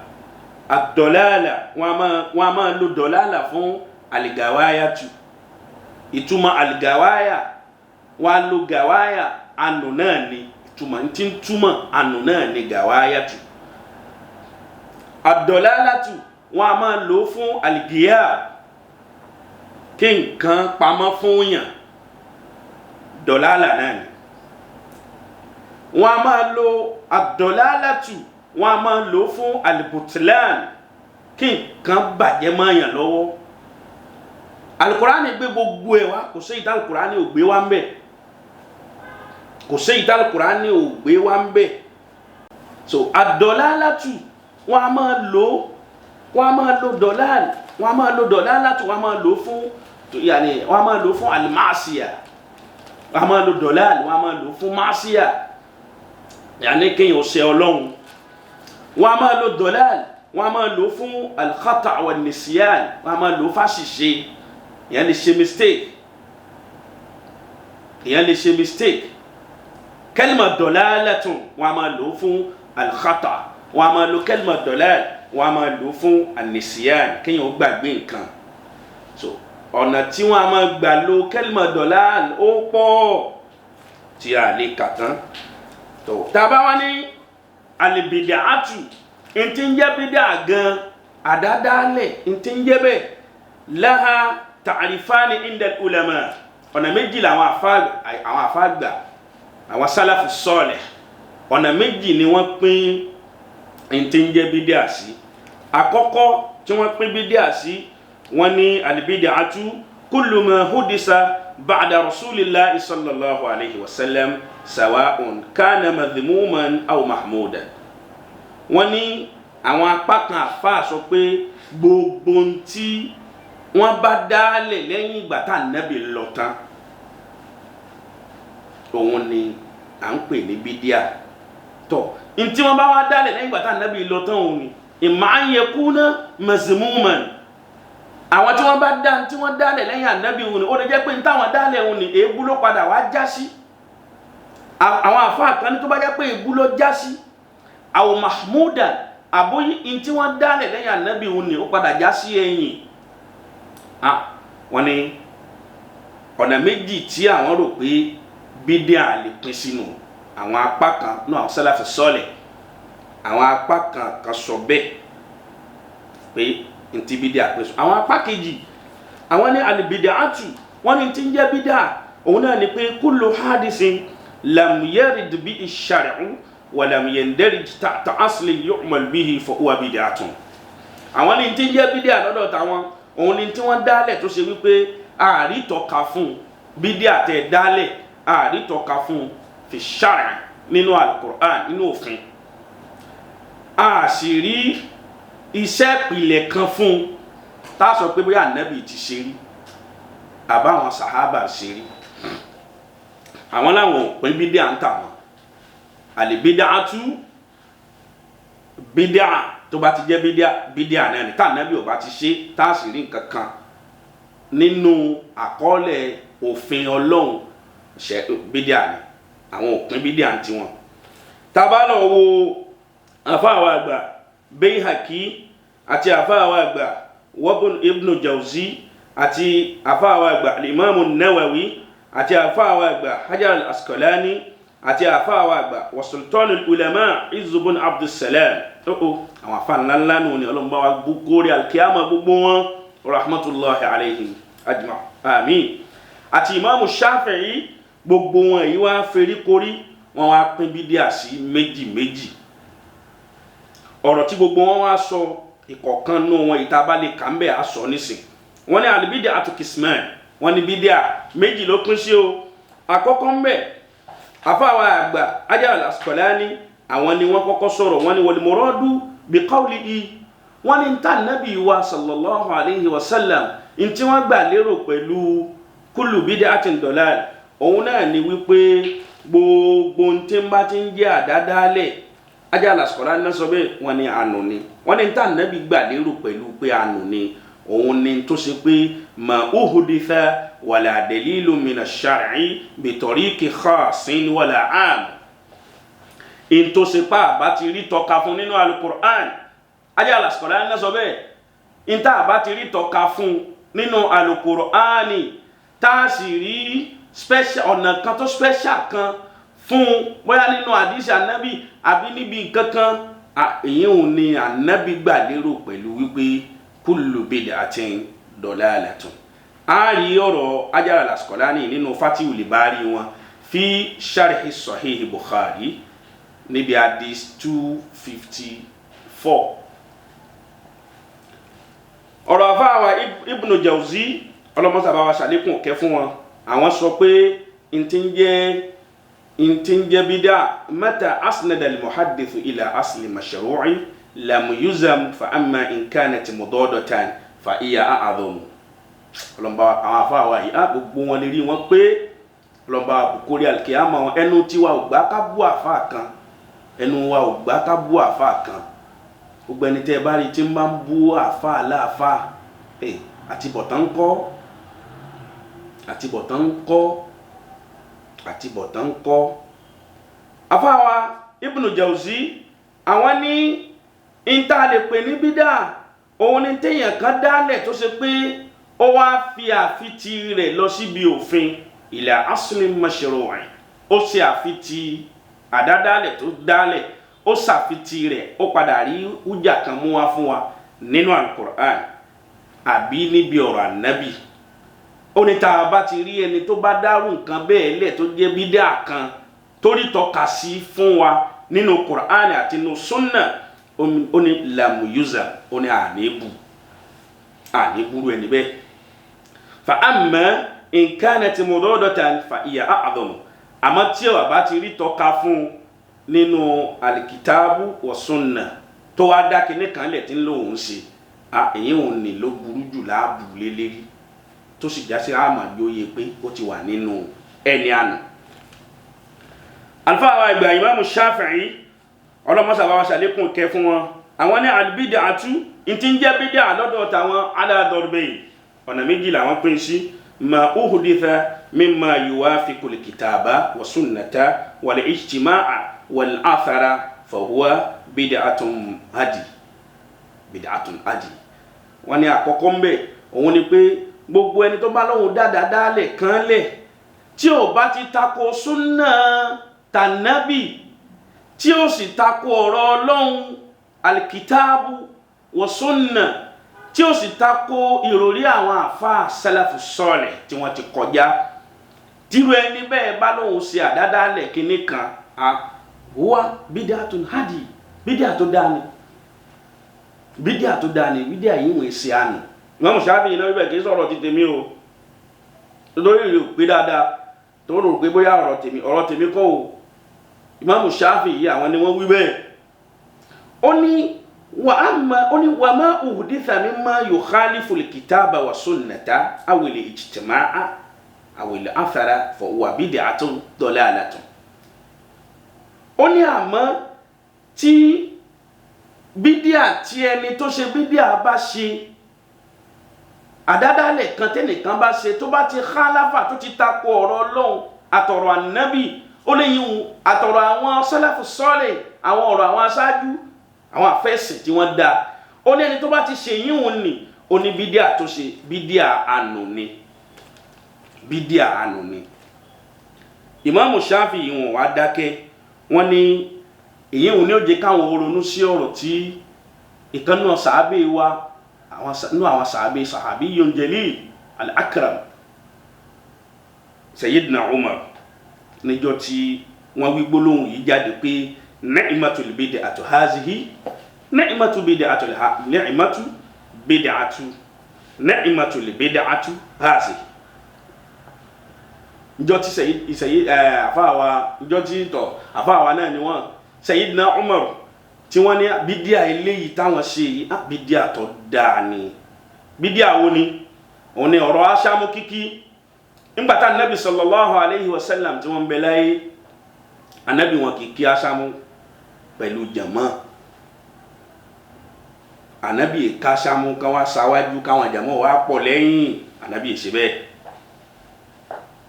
Ad-dalala, wọ́n a máa lo dalala fún al-gawayatu. Ìtumọ̀ al-gawaya, wọ́n a lo gawaya, ànú náà ni ìtumọ̀ ntí ń túmọ̀ ànú náà ni gawayatu. Ad-dalalatu, wọ́n a máa lò fún al-ghiyab, kí nǹkan pamọ́ fún yàn, dọ̀lálà náà ni. Wọ́n a máa lo ad-dalalatu, wọ́n a máa lò fún al-butlan, kí nǹkan bàjẹ́ mọ́ yàn lọ́wọ́. Alukurani gbé gbogbo ẹ̀ wá, kò sí ìta alukurani ò gbé wá ń bẹ̀, kò sí ìta alukurani ò gbé wá ń bẹ̀. So ad-dalalatu, wọ́n a máa lo dọ̀lál, wọ́n a máa lo dalalatu, wọ́n a máa lò fún yàní, wọ́n a máa lò fún al-ma'siya. Wọ́n a máa lo dọ̀lál, wọ́n a máa lò fún ma'siya, yàní kéèyàn ṣe Ọlọ́run. Wọ́n a máa lo dọ̀lál, wọ́n a máa lò fún al-khata' wa nisyan, wọ́n a máa lò fáṣìṣe. Èèyàn lè ṣe mistake, èèyàn lè ṣe mistake. Kalima dọ̀lálatun, wọ́n a máa lò fún al-khata'. Wọ́n a máa lo kalima dọ̀lál, wọ́n a máa lò fún an-nisyan, kéèyàn ó gbàgbé nǹkan. So ọ̀nà tí wọ́n a máa gbà lo kalima dọ̀lál ó pọ̀ tí a lè kà tán. Tó tá a bá wá ní al-bid'atu, ntí ń jẹ́ bídà gan, àdádálẹ̀, ntí ń jẹ́ bẹ́ẹ̀, laha ta'rifani inda ulama, ọ̀nà méjì làwọn àfa gbà, àwọn sálàfù sọ́ọ̀lẹ̀, ọ̀nà méjì ni wọ́n pín ntí ń jẹ́ bídà sí. Àkọ́kọ́ tí wọ́n pín bídà sí, wọ́n ní al-bid'atu kullu ma hudisa ba'da rasulillahi sallallahu alayhi wa sallam sawa'un kana madhmuman aw mahmudan. Wọ́n ní àwọn apá kan àfa sọ pé gbogbo ntí wọ́n bá dálẹ̀ lẹ́yìn ìgbà tá ànábì lọ tán, òun ni à ń pè ní bídíà. Tọ ntí wọ́n bá wá dálẹ̀ lẹ́yìn ìgbà tá ànábì lọ tán, òun ni imma an yakuna mazmuman. Àwọn tí wọ́n bá dá tí wọ́n dálẹ̀ lẹ́yìn ànábì, òun ni ó lè jẹ́ pé ntáwọn dálẹ̀ òun ni èébú ló padà wá já sí. Àwọn àfa kan ní tó bá jẹ́ pé èébú ló já sí, aw mahmudan, àbóyí ntí wọ́n dálẹ̀ lẹ́yìn ànábì òun ni ó padà já sí ẹ̀yìn. Wọ́n ní ọ̀nà méjì tí àwọn rò pé bídíà lè pín sínú, àwọn apá kan náà, àwọn sálàfù sọ́ọ̀lẹ̀. Àwọn apá kan kan sọ bẹ́ẹ̀ pé ntí bídíà pín sí. Àwọn apá kejì, àwọn ní alìbídíàtù, wọ́n ní tí ń jẹ́ bídíà òun náà ni pé kullu hadisin lam yarid bihi shar'u wa lam yandarij tahta aslin yu'mal bihi fa huwa bid'atun. Àwọn ní tí ń jẹ́ bídíà lọ́dọ̀ táwọn, òun ní tí wọ́n dálẹ̀ tó ṣe wípé àrítọ́ka fún bídíà tẹ̀ dálẹ̀, àrítọ́ka fún fi shar'i nínú al-Qur'an, nínú òfin, a sì rí iṣẹ́ ìpìlẹ̀ kan fún tá a sọ pé bóyá ànábì ti ṣe rí àbáwọn sàhábà ṣe rí. Àwọn làwọn ò pín bídíà ń tà wọn. Àlè bídíà tú bídíà tó bá ti jẹ́ bídíà, bídíà náà ni tá ànábì ò bá ti ṣe, tá a sì rí nǹkan kan nínú àkọọ́lẹ̀ òfin Ọlọ́run ṣe bídíà ni. Àwọn ò pín bídíà ń tiwọn. Tá a bá lọ wo àfáàwọ̀ àgbà Bayhaqi àti àfáàwọ̀ àgbà Wabun Ibn Jawzi àti àfáàwọ̀ àgbà Imam Nawawi àti àfáàwọ̀ àgbà Hajar al-Asqalani àti àfáàwọ̀ àgbà wa Sultanul Ulama Izz ibn Abdussalam, àwọn àfáà ńláńlá nù ní ọlọ́mọba wa kórè alkiyama gbogbo wọn, rahmatulahi alayhim ajma amin, àti Imam Shafi'i, gbogbo wọn èyí wá feríkorí, wọn wá pín bídíà sí méjì méjì. Ọ̀rọ̀ tí gbogbo wọn wá sọ ìkọ̀ọ̀kan nù wọn ìta bá lè kà ń bẹ̀ á sọ nísìn. Wọ́n ní alibídíà àti kìsìmẹ́n, wọ́n ní bídíà méjì ló pín sí o. Àkọ́kọ́ ń bẹ̀, àfáwọn àgbà Hajar al-Asqalani àwọn ni wọ́n kọ́kọ́ sọ̀rọ̀. Wọ́n ní wal muradu bi qawlihi, wọ́n ní ta nàbí wa sallallahu alayhi wa sallam ntí wọ́n gbà lérò pẹ̀lú kullu bid'atin dalal, òun náà ni wípé gbogbo ntí bá ti ń jẹ́ àdádálẹ̀. Hajar al-Asqalani náà sọ bẹ́ẹ̀, wọ́n ní ànú ni. Wọ́n ní ta nàbí gbà lérò pẹ̀lú pé ànú ni, òun ni tó ṣe pé ma uhuditha wala dalilu mina ash-shar'i bi tariqi khasin wala 'am, in tó ṣe pa àbá ti rí tọ́ka fún nínú alukur'an. Hajar al-Asqalani náà sọ bẹ́ẹ̀, in tá àbá ti rí tọ́ka fún nínú alukur'ani, tá a sì rí special ọ̀nà kan tó special kan fún bóyá nínú àdìsí ànábì àbí níbi kankan, èyí ò ní ànábì gbà lérò pẹ̀lú wípé kullu bid'atin dalalatun. A rí ọ̀rọ̀ Hajar al-Asqalani nínú Fathul Bari wọn fi sharhi Sahih Bukhari níbi hadith 254. Ọ̀rọ̀ àfáàwà Ibn Jawzi, ọlọ́mọ́sàbá wa ṣàlékún ọ̀kẹ́ fún wọn, àwọn sọ pé ntí ń jẹ́ bídà mata asnada al-muhaddithu ila asli mashru'i lam yuzam fa amma in kanat mudadatan fa iya a'adhamu. Ọlọ́mọba àwọn afáwa yìí á gbogbo wọn lè rí wọn pé ọlọ́mọba àbùkórí alkiyama wọn, ẹnu tiwa ò gbà ká bú àfa kan, ẹnu wa ò gbà ká bú àfa kan. Gbogbo ẹni tẹ́ ẹ bá rí tí ń bá ń bú àfa aláàfa, àti bọ̀tán ń kọ́, àti bọ̀tán ń kọ́, àti bọ̀tán ń kọ́. Àfáwa Ibn Jawzi àwọn ní ìta lè pè ní bídà, òun ni téèyàn kan dálẹ̀ tó ṣe pé ó wá fi àfitì rẹ̀ lọ síbi òfin ila aslin mashru'i, ó ṣe àfitì àdádálẹ̀ tó dálẹ̀, ó ṣàfitì rẹ̀, ó padà rí hújà kan mú wá fún wa nínú alukur'an àbí níbi ọ̀rọ̀ ànábì. Ó ní tá a bá ti rí ẹni tó bá dárú nǹkan bẹ́ẹ̀ lẹ̀ tó jẹ́ bídà kan torí tọ́ka sí fún wa nínú kur'an àti nínú sunna, ó ní lamuyuza, ó ní àníbù àníbúrú ẹni bẹ́ẹ̀. Fa amma in kanat mudadatan fa iya a'dhamu, àmọ́ tí ó bá ti rí tọ́ka fún nínú alikitaabu wa sunna tó wá dá kinní kan lẹ̀ tí ń lòun ṣe, èyí ò ní ló burú jù láàbù lélẹ́rí tó sì já sí àmàlóye pé ó ti wà nínú ẹni àná. Àlùfáà wa ìgbà Ìmáàmù Shafi'i, ọlọ́mọsàbá wa ṣàlékún kẹ fún wọn, àwọn ní albid'atu ntí ń jẹ́ bídà lọ́dọ̀ tàwọn ala darbayn, ọ̀nà méjì làwọn pín sí: ma uhditha mimma yuwafiqul kitaba wa sunnata wal ijtima'a wal athara fa huwa bid'atun hadi, bid'atun hadi. Wọ́n ní àkọ́kọ́ ń bẹ̀ òun ni pé gbogbo ẹni tó bá lóhun dáadáa dálẹ̀ kan lẹ̀ tí ò bá ti tako súnà tànábì, tí ó sì tako ọ̀rọ̀ Ọlọ́run alikitaabu wa sunna, tí ó sì tako ìròrí àwọn àfáà sálàfù sọ́ọ̀lẹ̀ tí wọ́n ti kọjá, tírú ẹni bẹ́ẹ̀ bá lóun ṣe àdádálẹ̀ kínní kan, a wá bídíà tó hádì, bídíà tó dáa ni, bídíà tó dáa ni, bídíà yìí wọ́n ṣe àná. Ìmáàmù Ṣáfi'í náà wíbẹ̀ kì í sọ̀rọ̀ ti tèmi o, lórí rẹ̀ ò pé dáadáa tó rò pé bóyá ọ̀rọ̀ tèmi kọ́ o. Ìmáàmù Ṣáfi'í àwọn ni wọ́n wí bẹ́ẹ̀. Ó ní wà má uhditha mimma yukhalifu al-kitaba wa sunnata awil ijtima'a awil athara fa huwa bid'atun dalalatun. Ó ní àmọ́ tí bídíà tí ẹni tó ṣe bídíà bá ṣe, àdádálẹ̀ kan tẹ́nìkan bá ṣe tó bá ti khalafa, tó ti tako ọ̀rọ̀ Ọlọ́run àtọ̀rọ̀ ànábì, ó lè yíwun àtọ̀rọ̀ àwọn sálàfù sọ́ọ̀lẹ̀, àwọn ọ̀rọ̀ àwọn aṣáájú, àwọn àfẹ́sìn tí wọ́n dá, ó ní ẹni tó bá ti ṣe yíwun nì, ó ní bídíà tó ṣe bídíà ànù ni, bídíà ànù ni. Ìmáàmù Ṣáfi'í wọn wá dákẹ́, wọ́n ní èyí òun ní ó jẹ́ káwọn ronú sí ọ̀rọ̀ tí ìkànnì sàábé wa, àwọn sàábé sahabiyyun jalil al-akram Sayyidina Umar, níjọ́ tí wọ́n wí gbólóhùn yìí jáde pé ni'matul bid'atu hazihi, ni'matu bid'atu, ni'matu bid'atu, ni'matul bid'atu hazihi. Níjọ́ tí àfáàwá, níjọ́ tí tọ̀ àfáàwá náà ni wọ́n Sayyidina Umar tí wọ́n ní bídíà eléyìí táwọn ṣe yìí, bídíà tó dáa ni. Bídíà wo ni? Òun ni ọ̀rọ̀ aṣáámú kíkí. Nígbà tá anabi sallallahu alayhi wa sallam tí wọ́n ń bẹ láyé, anabi wọn kì í kí aṣáámú pẹ̀lú jàmá. Anabi ká aṣáámú káwọn aṣáwájú káwọn jàmá wà pọ̀ lẹ́yìn, anabi ṣe bẹ́ẹ̀.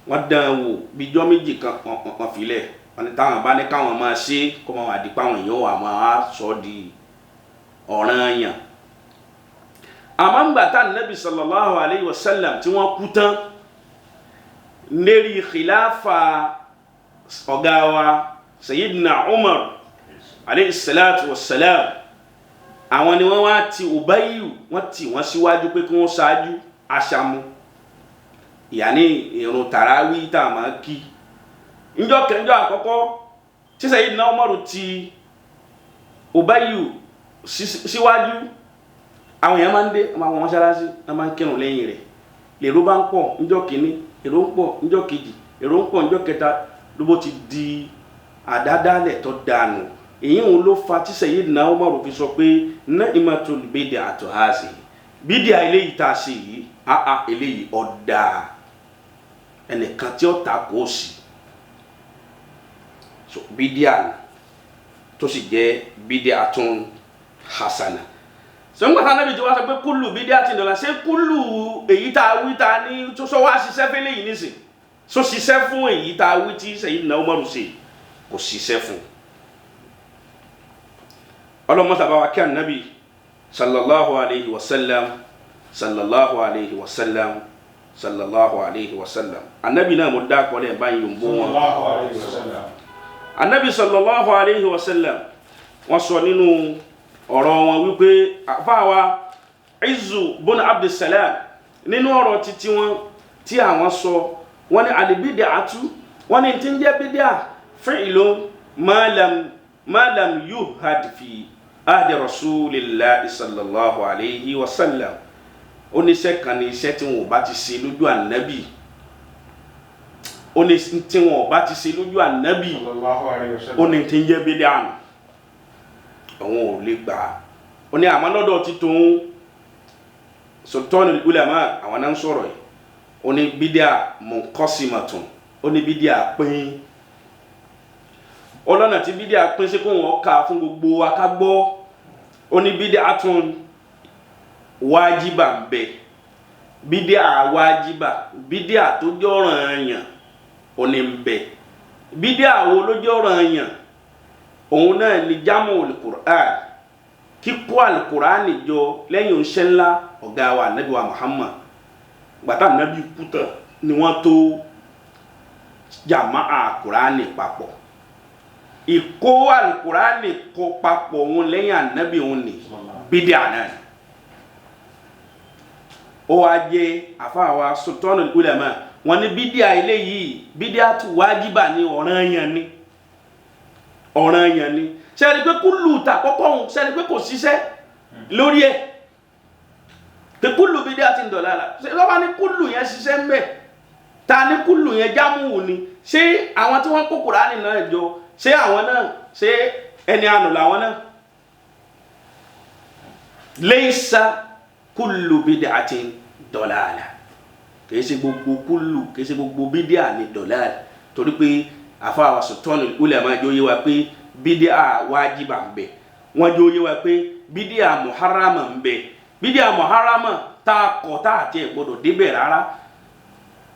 Wọ́n dán wò bíjọ́ méjì kan, wọ́n filẹ̀. Wọ́n ní táwọn bá ní káwọn máa ṣe kó máa wà dípò àwọn èèyàn wà máa sọ di ọ̀ranyàn. Àmọ́ ńgbà tá anabi sallallahu alayhi wa sallam tí wọ́n kú tán, lérí khilafa ọ̀gá wa Sayyidina Umar alayhi salatu wa salam, àwọn ni wọ́n wá ti Ubayyu, wọ́n ti wọ́n síwájú pé kí wọ́n ṣáájú aṣámú, ìyàní ìrun tàràwí tá a máa kí. Njọ́ kẹjọ àkọ́kọ́ tí Sayyidina Umar ti Ubayyu síwájú, àwọn èèyàn máa ń dé, àwọn mọ́ṣáláṣí wọ́n máa ń kírun lẹ́yìn rẹ̀. Lèrò bá ń pọ̀ njọ́ kìíní, èrò ń pọ̀ njọ́ kejì, èrò ń pọ̀ njọ́ kẹta, ló bó ti di àdádálẹ̀ tó dànù. Èyí ń ló fa tí Sayyidina Umar fi sọ pé ni'matul bid'atu hazihi, bídíà eléyìí tá a ṣe yìí, áá eléyìí ọ̀dà ẹnìkan tí ó ta kò sí. So bídíà tó sì jẹ́ bid'atun hasana. Sọgbọn Ànábì tí wọ́n sọ pé kúlù bídíà ti dọ̀la, ṣé kúlù èyí tá a wí tá a ní tó sọ wá ṣiṣẹ́ fẹ́lẹ́ yìí nísìn, so ṣiṣẹ́ fún èyí tá a wí tí Sayyidina Umaru ṣe, kò ṣiṣẹ́ fún. Ọlọ́mọ sábà wa kí Ànábì sallallahu alayhi wa sallam, sallallahu alayhi wa sallam, sallallahu alayhi wa sallam. Ànábì náà mo dá kọ́lẹ̀ báyìí ń bó wọn. Sallallahu alayhi wa sallam. Ànábì sallallahu alayhi wa sallam wọ́n sọ nínú ọ̀rọ̀ wọn wípé àfáàwá Izzu bun Abdussalam nínú ọ̀rọ̀ títí wọn tí àwọn sọ, wọ́n ní al-bid'atu, wọ́n ní tí ń jẹ́ bídíà fi'lun ma lam yuhad fi ahdi rasulillahi sallallahu alayhi wa sallam. Oníṣẹ́ kan ní iṣẹ́ tí wọn ò bá ti ṣe lójú ànábì, ó ní tí wọn ò bá ti ṣe lójú ànábì, Sallallahu alayhi wa sallam. ó ní tí ń jẹ́ bídíà nù, òun ò lè gbà á. Ó ní àmọ́ lọ́dọ̀ ti tóun Sultanul Ulama àwọn náà ń sọ̀rọ̀ yìí, ó ní bídíà munqasimatun, ó ní bídíà pín ọlọ́nà tí bídíà pín sí kó wọn kà fún gbogbo wa ká gbọ́. Ó ní bídíà tún wájibà ń bẹ, bídíà wájibà, bídíà tó jọ̀ranyàn ó ní ń bẹ. Bídíà wo ló jọ̀ranyàn? Òun náà ni jámù alukur'an, kíkó alukur'an jọ lẹ́yìn oníṣẹ́ ńlá ọ̀gá wa anabi wa Muhammad. Gbàtà anabi kú tán ni wọ́n tó jàmáà alukur'an papọ̀. Ìkó alukurani kó papọ̀ òun lẹ́yìn ànábì òun ni bídíà náà ni. Ó wá jẹ́ àfàwà Sultanul Ulama, wọn ní bídíà eléyìí bídíà tó wájibà ní, ọ̀ranyàn ni, ọ̀ranyàn ni. Sẹ́ni pé kúlù ta kọ́kọ́ òun, sẹ́ni pé kò ṣiṣẹ́ lórí ẹ̀ pé kúlù bídíà ti ń dọ̀là la ṣé wọ́n bá ní kúlù yẹn ṣiṣẹ́ ń bẹ̀? Ta ní kúlù yẹn jámù ni? Ṣé àwọn tí wọ́n kó Kùránì náà jọ, ṣé àwọn náà, ṣé ẹni àná làwọn náà? Laysa kullu bid'atin dalala, kìí ṣe gbogbo kúlù, kìí ṣe gbogbo bídíà ní dalala, torí pé àfàwà Sultanul Ulama jẹ́ ó yé wa pé bídíà wájibà ń bẹ, wọ́n jẹ́ ó yé wa pé bídíà muharrama ń bẹ. Bídíà muharrama tá a kọ̀ tá a tiẹ̀ gbọ́dọ̀ débẹ̀ rárá,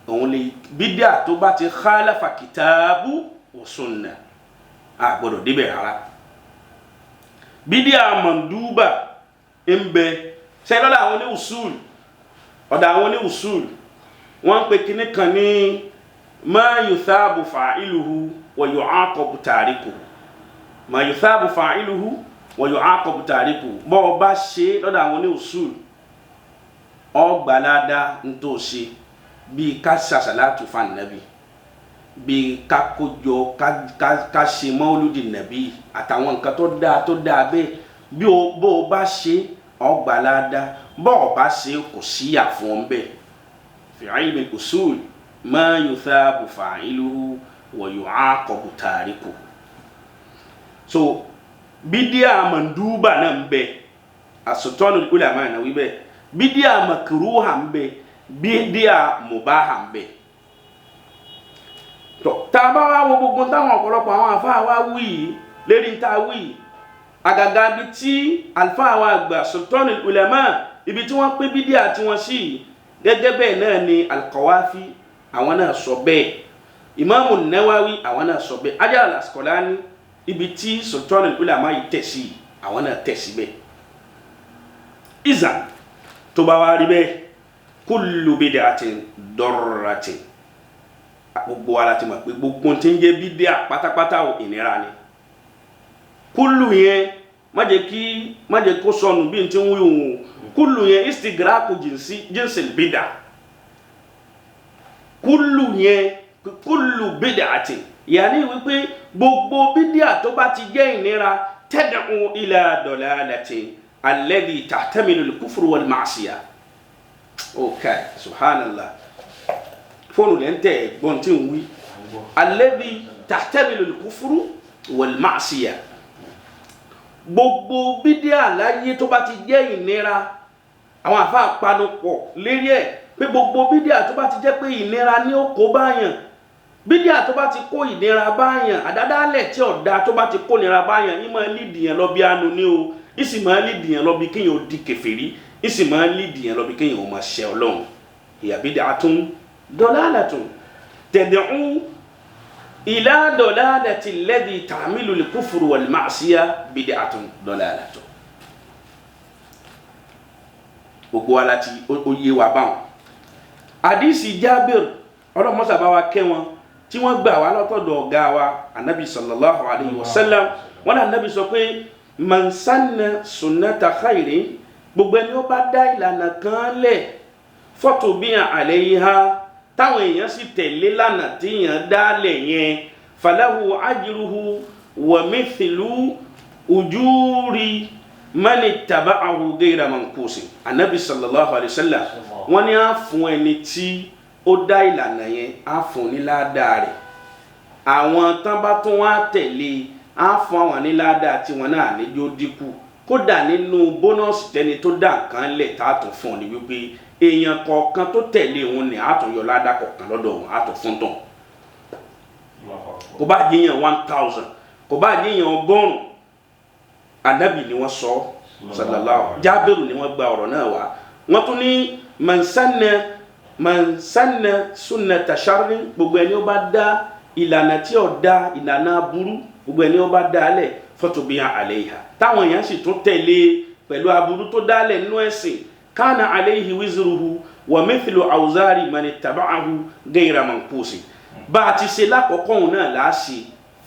òun ni bídíà tó bá ti khalafa kìtàbù wa sunna, a gbọ́dọ̀ débẹ̀ rárá. Bídíà mọ̀ndúbà ń bẹ. Sẹ́yìn lọ́dọ̀ àwọn ní usul, ọ̀dọ̀ àwọn ní usul, wọ́n ń pe kinní kan ní ma yuthabu fa'iluhu wa yu'aqabu tarikuhu. Ma yuthabu fa'iluhu wa yu'aqabu tarikuhu. Bọ́ ọ bá ṣe lọ́dọ̀ àwọn ní usul, ọgbàládá ń tó ṣe, bíi ká ṣàṣàlátù fún Ànábì, bíi ká kójọ ká ṣe mọ́lúdì nàbí àtàwọn nǹkan tó dáa tó dáa bẹ́ẹ̀, bí o bó o bá ṣe ọgbàládá, bó o bá ṣe kò síyà fún ọ bẹ́ẹ̀. Fi ilmi usul, ma yuthabu fa'iluhu wa yu'aqabu tarikuhu. So bídíà mọ̀ndúbà náà ń bẹ, Sultanul Ulama náà wí bẹ́ẹ̀. Bídíà makruha ń bẹ, bídíà mubaha ń bẹ. Tọ tá a bá wá wo gbogbo táwọn ọ̀pọ̀lọpọ̀ àwọn àfáà wa wí yìí lérí tá a wí yìí, àgàgà ibi tí àlùfáà wa àgbà Sultanul Ulama, ibi tí wọ́n pín bídíà tí wọ́n sí yìí, gẹ́gẹ́ bẹ́ẹ̀ náà ni Al-Qawafi àwọn náà sọ bẹ́ẹ̀, Imamu Nawawi àwọn náà sọ bẹ́ẹ̀, Hajar al-Asqalani ibi tí Sultanul Ulama yìí tẹ̀ sí àwọn náà tẹ̀ sí bẹ́ẹ̀. Izan tó bá wá rí bẹ́ẹ̀, kullu bid'atin darratin, gbogbo wa la ti mọ̀ pé gbogbo tí ń jẹ́ bídíà pátápátá ò, ìnira ni. Kúlù yẹn, má jẹ́ kí má jẹ́ kó sọnù bí n ti ń wí òun. Kúlù yẹn istigraku jinsil bídà. Kúlù yẹn, kúlù bid'atin, yàní wípé gbogbo bídíà tó bá ti jẹ́ ìnira, tad'u ila dalalatin alladhi tahtamilu al-kufru wal ma'siyah. Ok, subhanallah, fóònù lẹ́ ń tẹ̀ gbọ́n tí ń wí. Alladhi tahtamilu al-kufru wal ma'siyah, gbogbo bídíà láyé tó bá ti jẹ́ ìnira, àwọn àfa panupọ̀ lérí ẹ̀ pé gbogbo bídíà tó bá ti jẹ́ pé ìnira ní ó kó báyàn, bídíà tó bá ti kó ìnira báyàn, àdádálẹ̀ tí ọ̀dà tó bá ti kó ìnira báyàn, yín máa lídìí yẹn lọ bí anu ní o, yín sì máa lídìí yẹn lọ bí kéèyàn ó di kèfèrí, yín sì máa lídìí yẹn lọ bí kéèyàn ó máa ṣẹ Ọlọ́run. Hiya bid'atun dalalatun tad'u ila dalalati alladhi ta'milu al-kufru wal ma'siyah bid'atun dalalatun. Gbogbo wa láti ó yé wa báwọn. Àdìsí Jábìr, ọlọ́mọ́sà bá wa kẹ́ wọn, tí wọ́n gbà wá lọ́tọ̀dọ̀ ọ̀gá wa anabi sallallahu alayhi wa sallam, wọn náà anabi sọ pé man sanna sunnata khairin, gbogbo ẹni ó bá dá ìlànà kan lẹ̀, fatubi'a alayha, táwọn èèyàn sì tẹ̀lé lánà tí èèyàn dá lẹ̀ yẹn, falahu ajruhu wa mithlu ujuri man ittaba'ahu ghayra manqusin. Anabi sallallahu alayhi wa sallam wọ́n ní á fún ẹni tí ó dá ìlànà yẹn, á fún ní ládàá rẹ̀, àwọn tán bá tún wá tẹ̀lé, á fún àwọn ní ládàá tí wọn náà níjó dínkù. Kódà nínú bónọ́ọ̀sì tẹni tó dá nǹkan lẹ̀ tá a tún fún ọ ní wípé èèyàn kọ̀ọ̀kan tó tẹ̀lé òun ni á tún yọ ládàá kọ̀ọ̀kan lọ́dọ̀ òun, á tún fún tán. Kò bá jẹ́yàn 1000, kò bá jẹ́yàn 100, anabi ni wọ́n sọ sallallahu, Jábìrù ni wọ́n gba ọ̀rọ̀ náà wá. Wọ́n tún ní man sanna sunnata sharri, gbogbo ẹni ó bá dá ìlànà tí ó dá, ìlànà aburú, gbogbo ẹni ó bá dá lẹ̀, fatubi'a alayha, táwọn èèyàn sì tún tẹ̀lé pẹ̀lú aburú tó dá lẹ̀ nínú ẹ̀sìn, kana alayhi wizruhu wa mithlu awzari man ittaba'ahu ghayra manqusi. Bá a ti ṣe lákọ̀ọ́kọ́ òun náà là á ṣe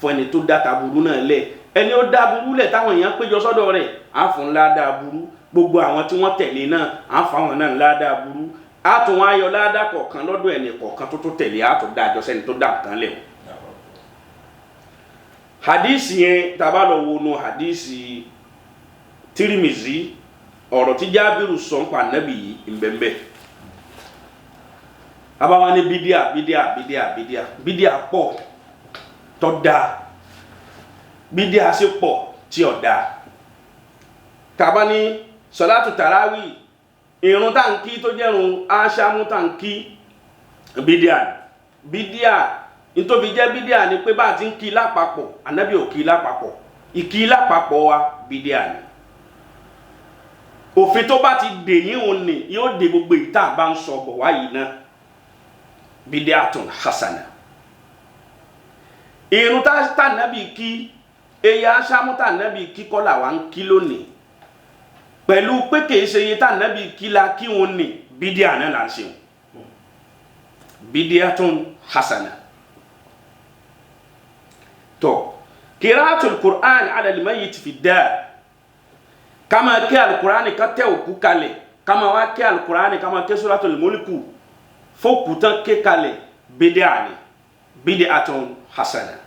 fún ẹni tó dá taburú náà lẹ̀. Ẹni ó dá burú lẹ̀ táwọn èèyàn péjọ sọ́dọ̀ rẹ̀ á fún ládàá burú, gbogbo àwọn tí wọ́n tẹ̀lé náà á fún àwọn náà ládàá burú, á tún wá yọ ládàá kọ̀ọ̀kan lọ́dọ̀ ẹni kọ̀ọ̀kan tó tó tẹ̀lé, á tún dájọ́ sẹ́ni tó dá nǹkan lẹ̀ o. Hadisi yẹn tá a bá lọ wo nu hadisi Tirimizi, ọ̀rọ̀ tí Jábìrù sọ ń pa Ànábì yìí nbẹ̀nbẹ̀. Abawa ní bídíà bídíà bídíà bídíà bídíà pọ̀ tó dáa, bídíà sì pọ̀ tí ò dáa. Tàbá ní sọlátù tàràwì, irun tá n kí tó jẹ́run aṣámú tá n kí, bídíà bídíà. Ntóbi jẹ́ bídíà ni pé bá a ti ń kí lápapọ̀, Ànábì ò kí lápapọ̀, ìkí lápapọ̀ wa bídíà ni. Òfin tó bá ti dè yín òun ni yóò dè gbogbo ìta bá ń sọ bọ̀ wáyìí náà, bídíàtun hasana. Irun tá Ànábì kí, eya aṣámú tá Ànábì kí kọ́ làwa ń kí lónìí, pẹ̀lú pé kìí ṣe iye tá Ànábì kí la kí òun ni, bídíà náà là ń ṣe o, bídíàtun hasana. Tó kìràtul Qur'an ala al-mayyit fi dar, kama ké alukurani ka tẹ òkú kalẹ̀, kama wá ké alukurani, kama ké suratul mulku fókùtàn ké kalẹ̀, bídíà ni, bídíàtun hasana.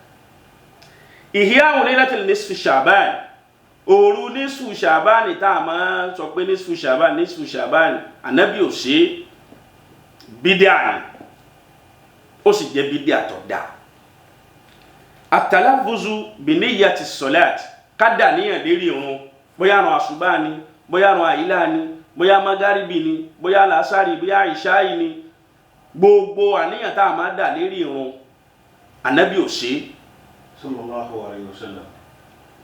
Ìhíyàwó laylatul nisfi Sha'ban, òru nisfu Sha'ban tá a máa sọ pé nisfu Sha'ban nisfu Sha'ban, Ànábì ò ṣe, bídíà ni, ó sì jẹ́ bídíà tó dáa. Àtàláfùzù bìníyàtì sọ̀láàtì, ká dà níyàn lérí irun, bóyá àrùn àṣùbà ni, bóyá àrùn àyílà ni, bóyá magaribi ni, bóyá làásàrì, bóyá ìṣáì ni, gbogbo àníyàn tá a máa dà lérí irun, Ànábì ò ṣe. Sallallahu alayhi wa sallam.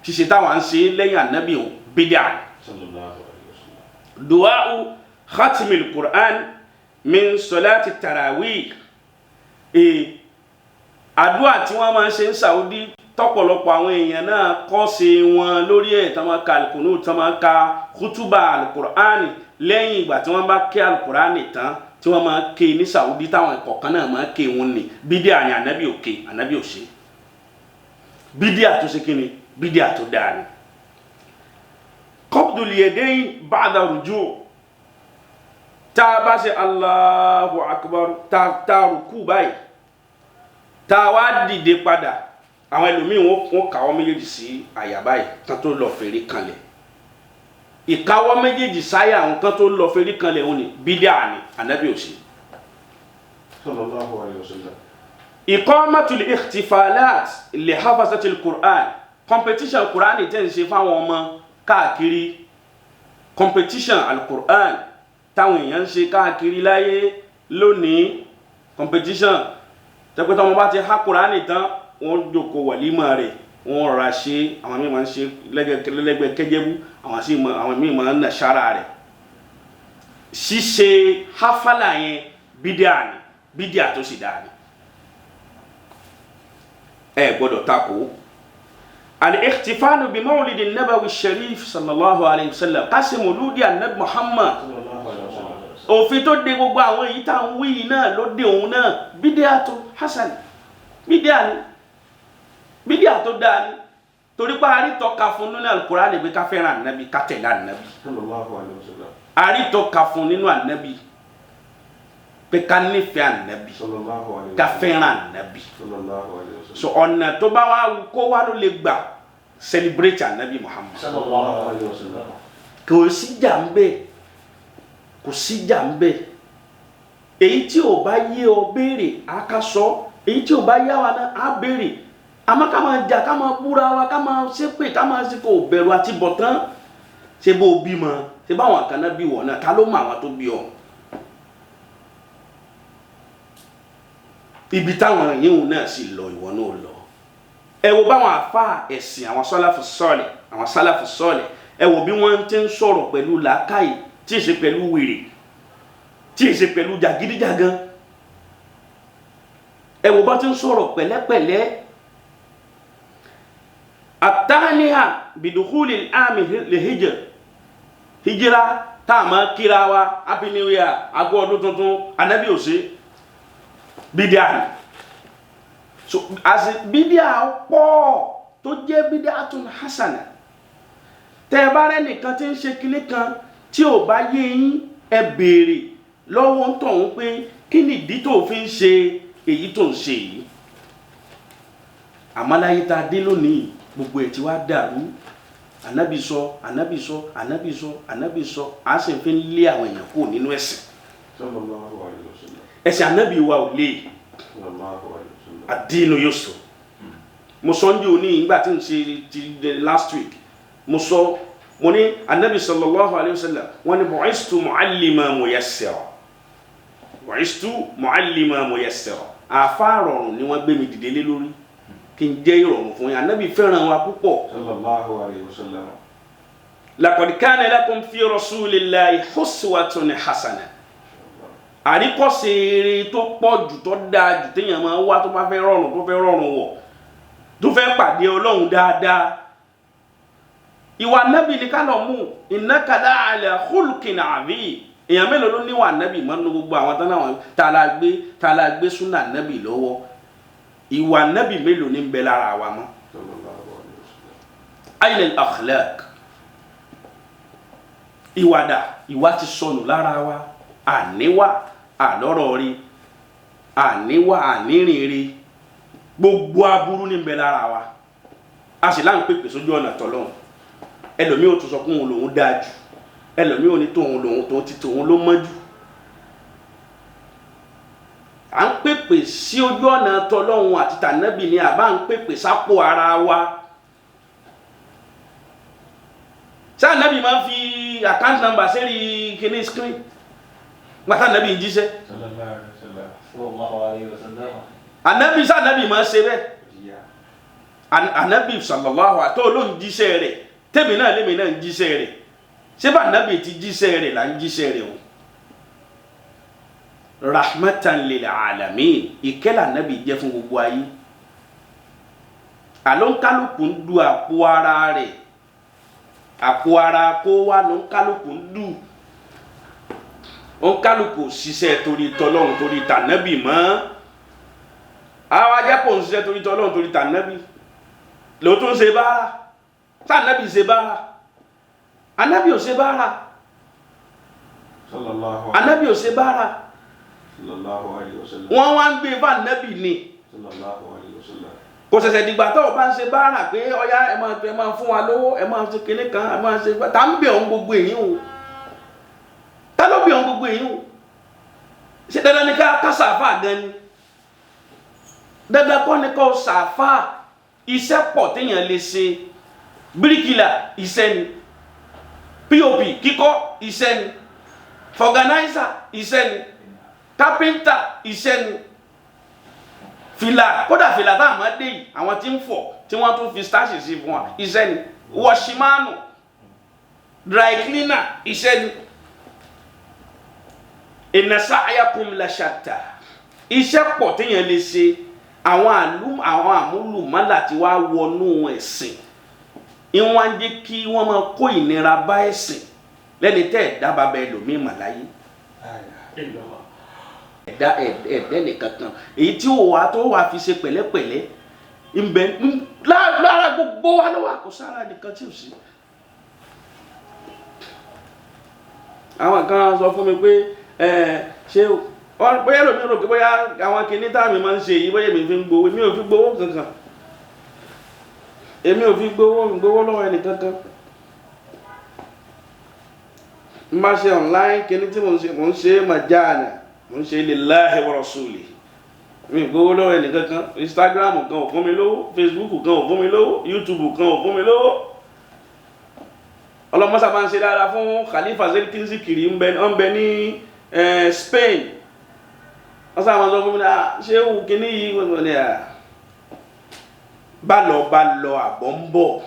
Ṣíṣe táwọn ń ṣe lẹ́yìn Ànábì ò, bídíà ni. Sallallahu alayhi wa sallam. Duwa'u khatimil Qur'an min salati tarawih, àdúrà tí wọ́n máa ń ṣe ń Saudi, tọ́pọ̀lọpọ̀ àwọn èèyàn náà kọ́ ṣe wọn lórí ẹ̀, tí wọ́n ka alukunu, tí wọ́n ka kútúbà alukur'ani lẹ́yìn ìgbà tí wọ́n bá ké alukur'ani tán, tí wọ́n máa ké ní Saudi, táwọn kọ̀ọ̀kan náà máa ké wọn ní bídíà ni. Ànábì ò ké, Ànábì ò ṣe, bídíà tó ṣe kí ni, bídíà tó dáa ni. Qabdul yadayn ba'da ruju', tá a bá ṣe Allahu akbar, tá a rùkú báyìí, tá a wá dìde padà, àwọn ẹlòmíì wọ́n káwọ́ méjèèjì sí àyà báyìí kan tó lọ fèrè kanlẹ̀, ìkáwọ́ méjèèjì sáyà àwọn kan tó lọ fèrè kanlẹ̀, òun ni bídíà ni, Ànábì ò ṣe. Sallallahu alayhi wa sallam. Iqamatul ikhtifalat li hafazatil Qur'an, competition Qur'an tẹ́ ń ṣe fáwọn ọmọ káàkiri, competition al-Qur'an táwọn èèyàn ń ṣe káàkiri láyé lónìí, competition tẹ́pẹ́tẹ́ wọn bá ti há Qur'an tán, wọ́n jókòó wàlímà rẹ̀, wọ́n rọra ṣe, àwọn míì máa ń ṣe lẹ́gbẹ̀ẹ́ kẹ́jẹ́bú, àwọn míì máa ń nà sára rẹ̀. Ṣíṣe hafala yẹn bídíà ni, bídíà tó sì dáa ni, ẹ gbọ́dọ̀ takò. Al-ikhtifalu bi mawlidi nabawi sharif sallallahu alayhi wa sallam, kásì mọ̀lúdì anabi Muhammad, Sallallahu alayhi wa sallam. òfin tó de gbogbo àwọn èyí tá à ń wí yìí náà ló de òun náà, bídíà tó hasan, bídíà ni, bídíà tó dáa ni, torí pé àrítọ́ka fún nínú Al-Qur'an pé ká fẹ́ràn ànábì, ká tẹ̀lé ànábì. Sallallahu alayhi wa sallam. Àrítọ́ka fún nínú ànábì pé ká nífẹ̀ẹ́ ànábì, Sallallahu alayhi wa ká sallam. fẹ́ràn ànábì. Sallallahu alayhi wa sallam. So ọ̀nà tó bá wá kó wá ló lè gbà celebrate ànábì Muhammad. Sallallahu alayhi wa sallam. Kò sí jà ń bẹ, kò sí jà ń bẹ. Èyí tí ò bá yé ọ béèrè, á ká sọ. Èyí tí ò bá yá wa náà, á béèrè. Àmọ́ ká máa jà, ká máa búra wa, ká máa ṣépè, ká máa ṣe, kò bẹ̀rù àti bọ̀tán. Ṣé bó o bímọ, ṣé báwọn kan náà bí wọ̀ náà, ta ló mọ àwọn tó bí ọ? Ibi táwọn yìí náà sì lọ, ìwọ náà lọ. Ẹ wo báwọn àfa ẹ̀sìn, àwọn sálàfù sọ́ọ̀lẹ̀, àwọn sálàfù sọ́ọ̀lẹ̀, ẹ wo bí wọ́n ti ń sọ̀rọ̀ pẹ̀lú làákàyè, tí ì ṣe pẹ̀lú wèrè, tí ì ṣe pẹ̀lú jàgídíjàgan. Ẹ wo bá ti ń sọ̀rọ̀ pẹ̀lẹ́pẹ̀lẹ́. Àtàníhà bìdùkúlì àmì lè hijr, hijira tá a máa kíra wa happy new year, agbó ọdún tuntun, anabi ò ṣe, bídíà ni. So as bídíà pọ̀ tó jẹ́ bídíà tún hasana. Tẹ́ ẹ bá rẹ́nìkan tí ń ṣe kinní kan tí ò bá yé yín, ẹ béèrè lọ́wọ́ ń tọ̀hún pé kí ni ìdí tó fi ń ṣe èyí tó ń ṣe yìí. Àmọ́ láyé tá a dé lónìí, gbogbo ẹ̀ tí wàá dàrú. Ànábì sọ, ànábì sọ, ànábì sọ, ànábì sọ, à sì fi ń lé àwọn èèyàn kúrò nínú ẹ̀sìn. Sallallahu alayhi wa sallam. Ẹ̀sìn ànábì wa ò lè. Sallallahu alayhi wa sallam. Àdínú yóò sọ. Mo sọ ní òní ìgbà tí n ṣe ti last week, mo sọ, mo ní anabi sallallahu alayhi wa sallam, wọ́n ní bu'istu mu'allima muyassira, bu'istu mu'allima muyassira. Àfa rọrùn ni wọ́n gbé mi dìde lé lórí kí n jẹ́ ìrọ̀rùn fún yín. Anabi fẹ́ràn wa púpọ̀. Sallallahu alayhi wa sallam. Laqad kana lakum fi rasulillahi uswatun hasana. Àríkọ́ṣe eré tó pọ̀ jù, tó dáa jù, téèyàn máa wá tó bá fẹ́ rọrùn, tó fẹ́ rọrùn wọ̀, tó fẹ́ pàdé Ọlọ́run dáadáa, ìwà nábì ní ká lọ mú. Innaka la'ala khuluqin azim. Èèyàn mélòó ló níwà nábì mọ́nú gbogbo àwọn tán náà tá la gbé súnà nábì lọ́wọ́? Ìwà nábì mélòó ní ń bẹ lára wa mọ́? Sallallahu alayhi wa sallam. Ayna al-akhlaq. Ìwàdà, ìwà ti sọnù lára wa. Àníwà àlọ́rọ̀ rí, àníwà ànírìn rí, gbogbo aburú ní ń bẹ lára wa. A sì láǹ pèpè sójú ọ̀nà tọ́lọ́hún. Ẹlòmíì ò tún sọ pé òun lòún dáa jù, ẹlòmíì ò ní tóun lòún tó ti tòun ló mọ́ jù. À ń pèpè sí ojú ọ̀nà tọ́lọ́hún àti tànábì ni àbá ń pèpè sápò ara wa. Ṣé ànábì máa ń fi account number sẹ́rí kíní screen gbàtà ànábì ń jíṣẹ́? Sallallahu alayhi wa sallam. Sallallahu alayhi wa sallam. Ànábì, ṣé ànábì máa ń ṣe bẹ́ẹ̀? Yeah. Ànábì sallallahu alaihi tó ló ń jíṣẹ́ rẹ̀, tèmi náà lèmi náà ń jíṣẹ́ rẹ̀, ṣé bá ànábì ti jíṣẹ́ rẹ̀ là ń jíṣẹ́ rẹ̀ o? Rahmatan lil alamin, ìkẹ́ lànábì jẹ́ fún gbogbo ayé. Àló ń kálukú ń du àpò ara rẹ̀, àpò ara kó wá ló ń kálukú ń dù. Ó ń kálukú ṣiṣẹ́ torí tọlọ́run, torí tànábì mọ́. Àwọn ajẹ́pọ̀ ń ṣiṣẹ́ torí tọlọ́run, torí tànábì ló tún ṣe bára. Sànábì ṣe bára? Anábì ò ṣe bára. Sallallahu Anábì ò ṣe bára. Sallallahu alayhi wa sallam. Wọ́n wá ń gbé fún anábì ni. Sallallahu alayhi wa sallam. Kò ṣẹ̀ṣẹ̀ dìgbà tó o bá ń ṣe bára pé ọyá ẹ máa fún wa lówó, ẹ máa ṣe kinní kan, ẹ máa ṣe. Tá ń bẹ̀ ọ́n gbogbo èyí o? Tá ló bẹ̀ ọ́n gbogbo èyí o? Ṣé dandan ni ká sàáfà gan ni? Dandan kọ́ ni kó sàáfà. Iṣẹ́ pọ̀ téèyàn lè ṣe. Bíríkìlà iṣẹ́ ni, POP kíkọ́ iṣẹ́ ni, fọ̀gánáísà iṣẹ́ ni, kápẹ́ńtà iṣẹ́ ni, fìlà, kódà fìlà tá a máa dé yìí, àwọn tí ń fọ̀ tí wọ́n tún fi starch sí fún wa, iṣẹ́ ni, watchman, dry cleaner iṣẹ́ ni. Inna sa'yakum la shatta. Iṣẹ́ pọ̀ téèyàn lè ṣe. Àwọn àmúlùmálà tí wàá wọnú ẹ̀sìn, ìwọ̀n á jẹ́ kí wọ́n máa kó ìnira bá ẹ̀sìn lẹ́ni tẹ́ ẹ̀ dábàá bẹ́ẹ̀ lòmíì mà láyé. Ẹ̀dá ẹ̀dẹ́ nìkan kan èyí tí ó wà tó wà fi ṣe pẹ̀lẹ́pẹ̀lẹ́ ńbẹ lára gbogbo wa ló wà, kó sára nìkan tí ò sí. Àwọn kan sọ fún mi pé ẹ ṣé bóyá lómi rò pé bóyá àwọn kinní táàmì máa ń ṣe yìí, bóyá èmi fi ń gbowó. Èmi ò fi gbowó kankan, èmi ò fi gbowó, mi gbowó lọ́wọ́ ẹnì kankan. N bá ṣe online kinní tí mò ń ṣe, mò ń ṣe màjáàna, mò ń ṣe lillahi wa rasuli, mi gbowó lọ́wọ́ ẹnì kankan. Instagram kan ò fún mi lówó, Facebook kan ò fún mi lówó, YouTube kan ò fún mi lówó. Ọlọmọsá máa ń ṣe dáadáa fún Khalifa Seriki Zikiri ń bẹ ní Spain. Wọ́n sábà máa sọ fún mi náà, ṣé wù kíní yìí wọ́n ní à bá lọ bá lọ àbọ̀ ń bọ̀.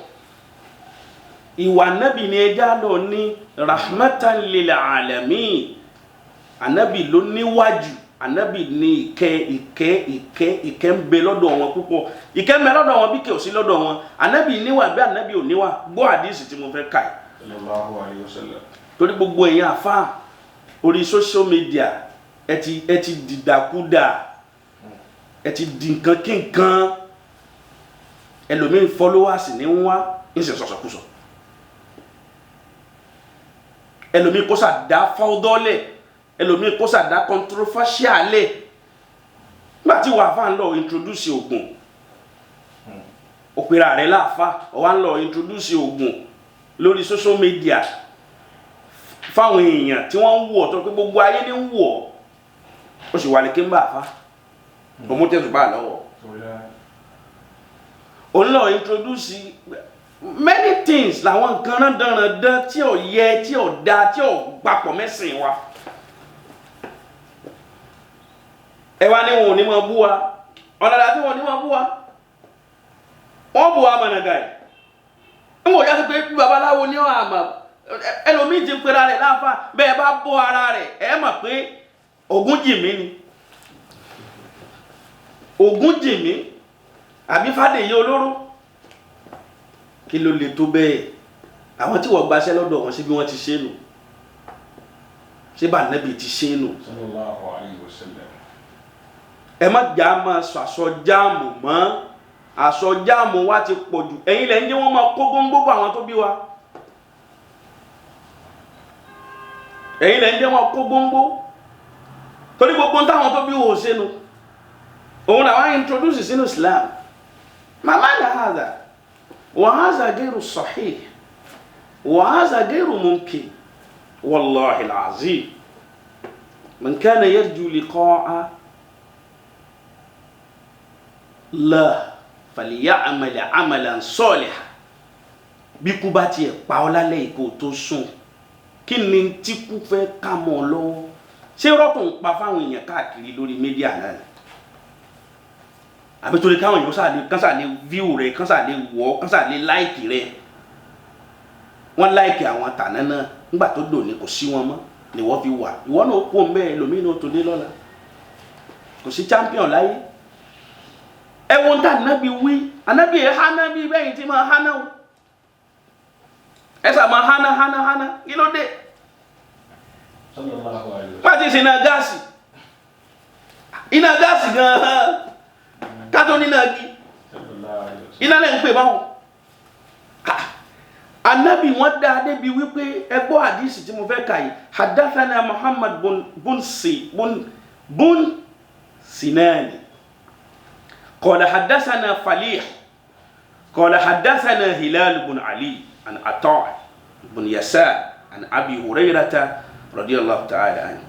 Ìwà nábì ni ẹja lọ ní rahmatan lil alamin. Ànábì ló níwájú, ànábì ní ìkẹ́ ìkẹ́ ìkẹ́ ìkẹ́ ń bẹ lọ́dọ̀ wọn púpọ̀. Ìkẹ́ ń bẹ lọ́dọ̀ wọn bí kẹ́ ò sí lọ́dọ̀ wọn. Ànábì níwà bí ànábì ò níwà. Gbọ́ àdísì tí mo fẹ́ kà yìí. Sallallahu alayhi wa sallam. Torí gbogbo èèyàn àfa orí social media, ẹ ti dìdàkudà. Ẹ ti di nǹkan kí nǹkan. Ẹlòmíín followers ní ń wá ń sì sọ̀sọ̀kúsọ. Ẹlòmíín kó sàdá fọ́dọ́lẹ̀, ẹlòmíín kó sàdá controversial lẹ̀. Nígbà tí wàá fà ń lọ introduce oògùn, òpèrà rẹ̀ láàfà, ọ̀wá ń lọ introduce oògùn lórí social media fáwọn èèyàn tí wọ́n ń wù ọ́, tó pé gbogbo ayé ní ń wù ọ́, ó sì wà ní kí n bá a fa òmù tẹ̀sùn bá a lọ́wọ́. Òun lọ introduce many things làwọn nǹkan rándanrandan tí ò yẹ, tí ò da, tí ò gbapọ̀ mẹ́sìn wa. Ẹ wá ní wọn ò ní máa bú wa, ọ̀nàdà tí wọn ò ní máa bú wa, wọ́n bú wa mọ̀nàgà yìí. Ń wò yá sí pé bí babaláwo ní ọ̀ àmà ẹlòmíì ti ń pera rẹ̀ láàfà, bẹ́ẹ̀ bá bọ́ ara rẹ̀ ẹ mọ̀ pé Ògún jì mí ni, Ògún jì mí àbí Fádèyí olóró. Kí ló lè tó bẹ́ẹ̀? Àwọn tí wọ́n gbaṣẹ́ lọ́dọ̀ wọn, ṣé bí wọ́n ti ṣe nù? Ṣé bá nẹ́bì ti ṣe nù? Sallallahu alayhi wa sallam. Ẹ má jà máa sọ àsọ jáàmù mọ́. Àsọ jáàmù wa ti pọ̀ jù. Ẹ̀yin lẹ́ ń jẹ́ wọ́n máa kó góńgó bọ̀ àwọn tó bí wa. Ẹ̀yin lẹ́ ń jẹ́ wọ́n kó góńgó, torí gbogbo táwọn tó bí wò ó ṣe nu, òun làwọn introduce sínú Islam. Màmá nà hàdà wà hàzà gairu sahih wà hàzà gairu mumkin. Wallahi al-azim, man kana yarju liqa'a la falya'mal 'amalan salihan. Bí kú bá tiẹ̀ pa ọ́ lálẹ́ ìkó tó sùn, kí ni tí kú fẹ́ ká mọ́ ọ lọ́wọ́? Ṣé rọ́tò ń pa fáwọn èèyàn káàkiri lórí mídíà náà ni? Àbí torí káwọn èèyàn sàlè kán sàlè víw rẹ, kán sàlè wọ̀, kán sàlè láìkì rẹ? Wọ́n láìkì àwọn tàná náà, nígbà tó dòní kò sí wọn mọ́ ni wọ́n fi wà. Ìwọ náà kó ń bẹ́ẹ̀, ẹlòmíín náà tó dé lọ́la. Kò sí champion láyé. Ẹ wo ń tà nábì wí, ànábì ẹ̀ háná bí bẹ́yìn tí máa háná o. Ẹ sà máa háná háná háná, kí ló dé? Sallallahu alayhi wa sallam. Má ti ṣe iná gáàsì, iná gáàsì gan-an kátó nínú agi. Sallallahu alayhi wa sallam. Iná lẹ́ ń pè báwọn. Anabi wọn dá débi wípé ẹ gbọ́ àdìsí tí mo fẹ́ kà yìí. Hadathana Muhammad bun si bun bun Sinani qala hadathana Falih qala hadathana Hilal bun Ali an Ata bun Yasar an Abi Hurayrata radiyallahu ta'ala anhu.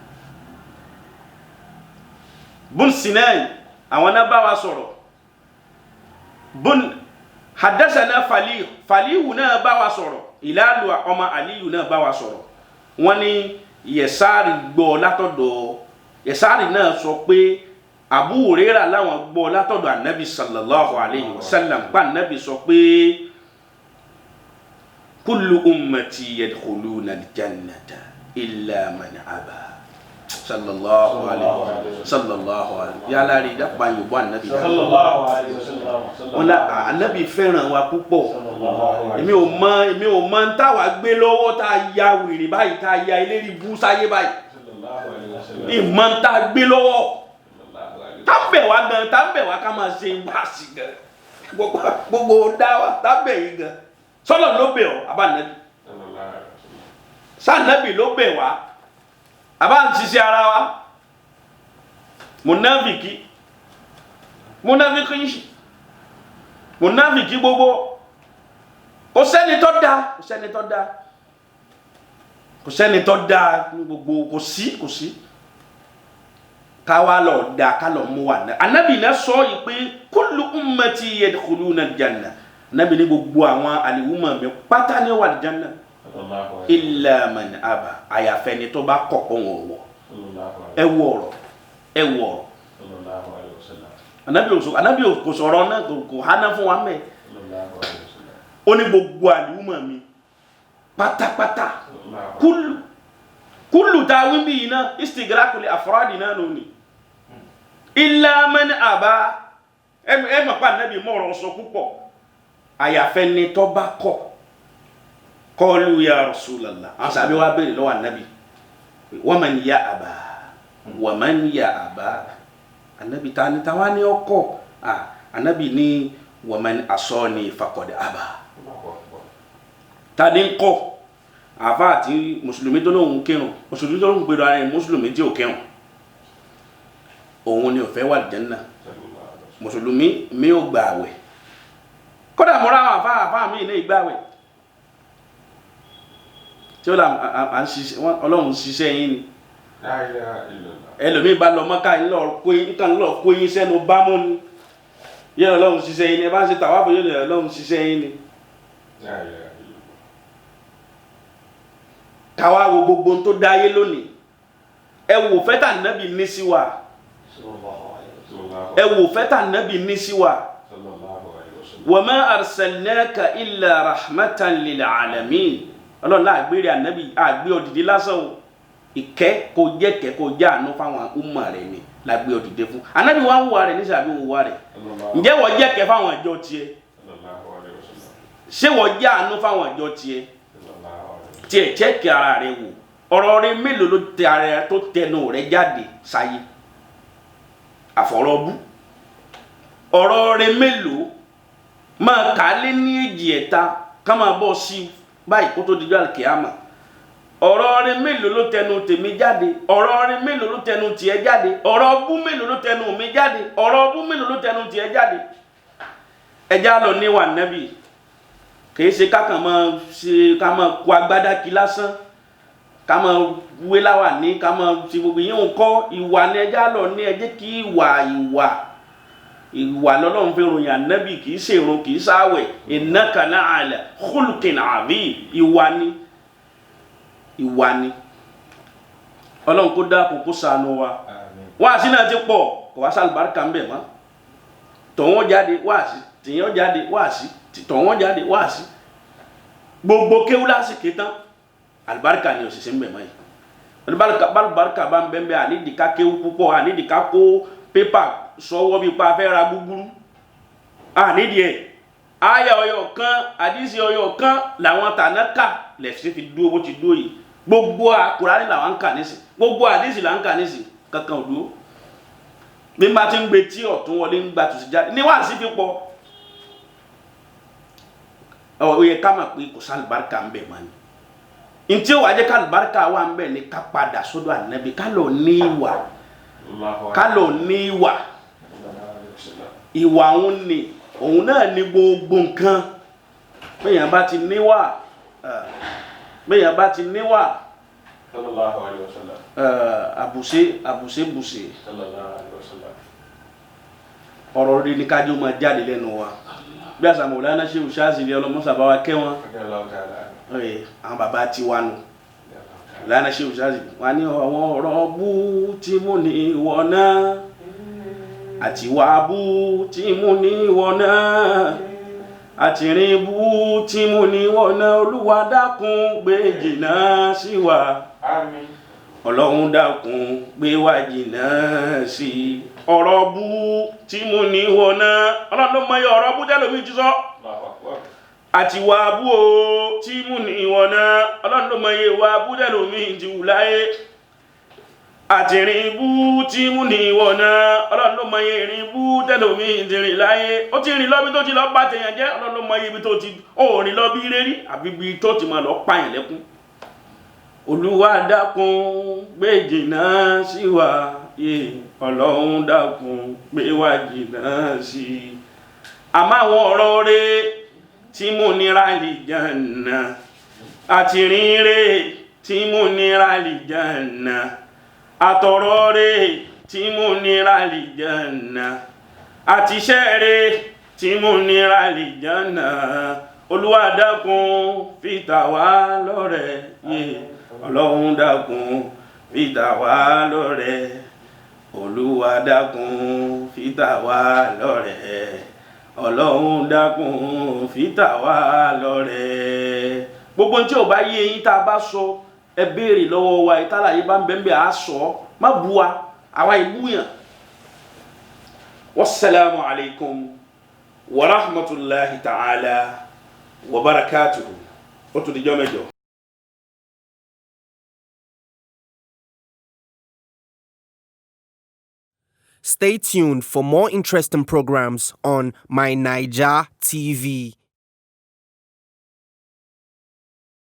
Bun Sinani àwọn náà bá wa sọ̀rọ̀. Bun hadasana Falihu, Falihu náà bá wa sọ̀rọ̀, Ìlàlù ọmọ Aliyu náà bá wa sọ̀rọ̀. Wọ́n ní Yẹ̀sáàrì gbọ́ látọ̀dọ̀ Yẹ̀sáàrì náà sọ pé Abu Huraira láwọn gbọ́ látọ̀dọ̀ anabi sallallahu alayhi wa sallam, pa anabi sọ pé kullu ummati yadkhuluna al-jannata illa man aba. Sallallahu alayhi wa sallallahu alayhi yálà rí dápá yorùbá anabi dáa. Sallallahu alayhi wa sallam. Wọn la anabi fẹ́ràn wa púpọ̀. Sallallahu Èmi ò mọ, èmi ò mọ ń táwa gbé lọ́wọ́ tá a ya wèrè báyìí, tá a ya eléri bú sáyé báyìí. Sallallahu alayhi wa sallam. Ìmọ̀ ń tá a gbé lọ́wọ́, Sallallahu alayhi wa tá ń bẹ̀ wá gan, tá ń bẹ̀ wá ká máa ṣe wáàsí gan, gbogbo gbogbo dá wa tá ń bẹ̀ yín gan. Sọlọ ló bẹ̀ ọ́ àbá nàbì? Sallallahu alayhi wa sallam. Sànàbì ló bẹ̀ wá àbá ń ṣiṣẹ́ ara wa? Mùnàfìkì, mùnàfìkì ń ṣe mùnàfìkì gbogbo. Kò sẹ́ni tó dáa, kò sẹ́ni tó dáa, kò sẹ́ni tó dáa ní gbogbo, kò sí, kò sí. Káwa lọ da, ká lọ mú wa náà. Anabi náà sọ yìí pé kullu ummati yadkhuluna aljanna. Anabi ní gbogbo àwọn àlìwúmọ̀ mi pátá ní wà aljanna, Sallallahu alayhi illa man aba, àyàfẹ́ ni tó bá kọ̀ kó wọn wọ̀. Sallallahu Ẹ alayhi wọ ọ̀rọ̀, ẹ wọ ọ̀rọ̀. Sallallahu alayhi wa sallam. Anabi ò sọ, anabi ò kò sọ̀rọ̀ náà, kò hánà fún wa mẹ́. Sallallahu alayhi wa sallam. Ó ní gbogbo àlìwúmọ̀ mi pátápátá. Sallallahu Kúlù kúlù tá a wí bí yìí náà istigraqul afradi náà lónìí, illa man aba. Ẹ mọ̀ pa anabi mọ̀rọ̀ sọ púpọ̀, àyàfẹ́ ni tó bá kọ̀. Qalu ya Rasulallah, àwọn sàbí wa béèrè lọ́wọ́ anabi, wa man ya aba, wa man ya aba, Anabi ta ni táwa ní ọkọ anabi ní waman asọ́ni faqad aba. Allahu akbar. Ta ni ń kọ́ àfa àti mùsùlùmí tó lóun kírun, mùsùlùmí tó lóun gbèrò ara ẹ̀, mùsùlùmí tí ò kírun, òun ni ò fẹ́ wà lìjẹ́nà. Sallallahu alaihi wasallam. Mùsùlùmí mi ò gbà àwẹ̀, kódà mo ra àwọn àfa àfa mi ní ìgbà àwẹ̀ tí ó là à ń ṣiṣẹ́ Ọlọ́run ń ṣiṣẹ́ yín ni. La ilaha illallah. Ẹlòmíì bá lọ mọ́ká ńlọ kó nǹkan ńlọ kó yín sẹ́nu bámú ni yẹn, Ọlọ́run ṣiṣẹ́ yín ni. Ẹ bá ń ṣe tàwáfù yẹn, Ọlọ́run ṣiṣẹ́ yín ni. La ilaha illallah. Káwá wo gbogbo ohun tó dáyé lónìí, ẹ wò fẹ́tà nábì ní sí wa. Sallallahu alayhi wa sallam. Ẹ wò fẹ́tà nábì ní sí wa. Sallallahu alaihi wasallam. Wa ma arsalnaka illa rahmatan lil alamin. Ọlọ́run láàgbére ànábì àgbé ọ̀dìdí lásán o, ìkẹ́ kò jẹ́ kẹ́ kò jẹ́ àánú fáwọn ọmọ rẹ̀ ni lágbé ọ̀dìdí fún. Ànábì wa ń wà rẹ̀ nísàbí wò wà rẹ̀. Ǹjẹ́ wọ́n jẹ́ kẹ́ fáwọn ìjọ tiẹ̀? Sallallahu alaihi wasallam. Ṣé wọ́n jẹ́ àánú fáwọn ìjọ tiẹ̀? Sallallahu alaihi wasallam. Tiẹ̀ chẹ́kì ara rẹ̀ wò, ọ̀rọ̀ rẹ̀ mélòó ló tẹ ara rẹ̀ tó tẹnu rẹ̀ jáde sáyé àfọ̀rọ̀bú? Ọ̀rọ̀ rẹ̀ mélòó máa kà á lé ní èjì ẹ̀ta ká máa bọ́ sí báyìí kó tó dijọ́ àlùkìyámà? Ọ̀rọ̀ rẹ̀ mélòó ló tẹnu tèmi jáde? Ọ̀rọ̀ rẹ̀ mélòó ló tẹnu tiẹ̀ jáde? Ọ̀rọ̀ ọbú mélòó ló tẹnu mi jáde? Ọ̀rọ̀ ọbú mélòó ló tẹnu tiẹ̀ jáde? Ẹja lọ níwà nẹ́bì, kìí ṣe ká kàn máa ṣe ká máa kó agbádá kí lásán, ká máa wé láwà ní, ká máa ṣe gbogbo yín ń kọ́ ìwà ní. Ẹja lọ ní, ẹ jẹ́ kí ìwà ìwà ìwà lọ́lọ́run fi ròyìn ànábì, kìí ṣèrun, kìí ṣàwẹ̀. Innaka la'ala khuluqin azim. Ìwà ni, ìwà ni. Ọlọ́run kó dákun kó ṣàánú wa. Àmín. Wáàsí náà ti pọ̀, kò wá sálùbáríkà ń bẹ̀ mọ́. Tọ̀wọ́n jáde wáàsí, tìyàn jáde wáàsí, tọ̀wọ́n jáde wáàsí, gbogbo kéwú lásìkò tán, àlùbáríkà ni òṣìṣẹ́ ń bẹ̀ mọ́ yìí. Àlùbáríkà bá ń bẹ̀ ń bẹ̀, ànídìí ká kéwú púpọ̀, ànídìí ká kó pépà sọ́wọ́ bí pa fẹ́ ra gúgúrú, ànídìí ẹ̀. Àyà ọyọ kan, àdìsí ọyọ kan làwọn tàná kà lẹ́sìn fi dúró bó ti dúró yìí. Gbogbo Kùránì làwọn ń kà nísìn, gbogbo àdìsí là ń kà nísìn, kankan ò dúró. Bí n bá ti ń gbé tí ọ̀tún wọlé ń gba tòsí jáde ní wàásí fi pọ̀, ó yẹ ká mọ̀ pé kò sálùbáríkà ń bẹ̀ mọ́ ni. Ntí ó wàá jẹ́ kálùbáríkà wà ń bẹ̀ ni ká padà sọ́dọ̀ ànábì, ká lọ ní ìwà, ká lọ ní ìwà. Ìwà òun ni, òun náà ni gbogbo nǹkan. Bẹ́ẹ̀yàn bá ti níwà, bẹ́ẹ̀yàn bá ti níwà, Sallallahu alaihi wasallam. Àbùṣe àbùṣe bùṣe. Sallallahu alaihi wasallam. Ọ̀rọ̀ rí ni kájú máa jáde lẹ́nu wa. Bí àṣà Mọ̀lánà Shehu Shazili, ọlọ́mọ́sà bá wa kẹ́ wọn. Radiyallahu ta'ala anhu. Àwọn bàbá tiwa nù. Mọ̀lánà Shehu Shazili wọn ní àwọn ọ̀rọ̀ bú tí mú ní ìwọ náà, àti wà bú tí mú ní ìwọ náà, àti rìn bú tí mú ní ìwọ náà, Olúwa dákun gbé jìnnà sí wa. Àmín. Ọlọ́run dákun gbé wá jìnnà sí i. Ọ̀rọ̀ bú tí mo ní wọ náà, Ọlọ́run ló mọyì ọ̀rọ̀ bú tẹ́lómi ti sọ. Allahu akbar. Àti wà bú o tí mo ní wọ náà, Ọlọ́run ló mọyì wà bú tẹ́lómi ti wù láyé. Àti rìn bú tí mo ní wọ náà, Ọlọ́run ló mọyì rìn bú tẹ́lómi ti rìn láyé. Ó ti rìn lọ́bi tó ti lọ bá tẹ̀yàn jẹ́, Ọlọ́run ló mọyì ibi tó ti ó rìn lọ bí rérí àbí ibi tó ti máa lọ pààyàn lẹ́kún. Olúwa dákun gbé jìnnà sí wa, Ọlọ́run dákun gbé wá jìnnà sí i. Àmọ́ àwọn ọ̀rọ̀ rẹ̀ tí mo nira lè jàǹnà, àti rìn rẹ̀ tí mo nira lè jàǹnà, àtọ̀rọ̀ rẹ̀ tí mo nira lè jàǹnà, àtiṣẹ́ rẹ̀ tí mo nira lè jàǹnà, Olúwa dákun fi ta wá lọ́rẹ, Ọlọ́run dákun fi ta wá lọ́rẹ, Olúwa dákun fi ta wá lọ́rẹ, Ọlọ́run dákun fi ta wá lọ́rẹ. Gbogbo tí o bá yé yín tá a bá sọ, ẹ béèrè lọ́wọ́ wa. Ìtàlàyé bá ń bẹ́ẹ̀ bẹ́ẹ̀ á sọ, má bu wa, àwa ìbúyàn. Wasalaamu alaykum wa rahmatulahi ta'ala wa barakatuhu. Ó tún dijọ́ mẹ́jọ. Stay tuned for more interesting programs on My Naija TV.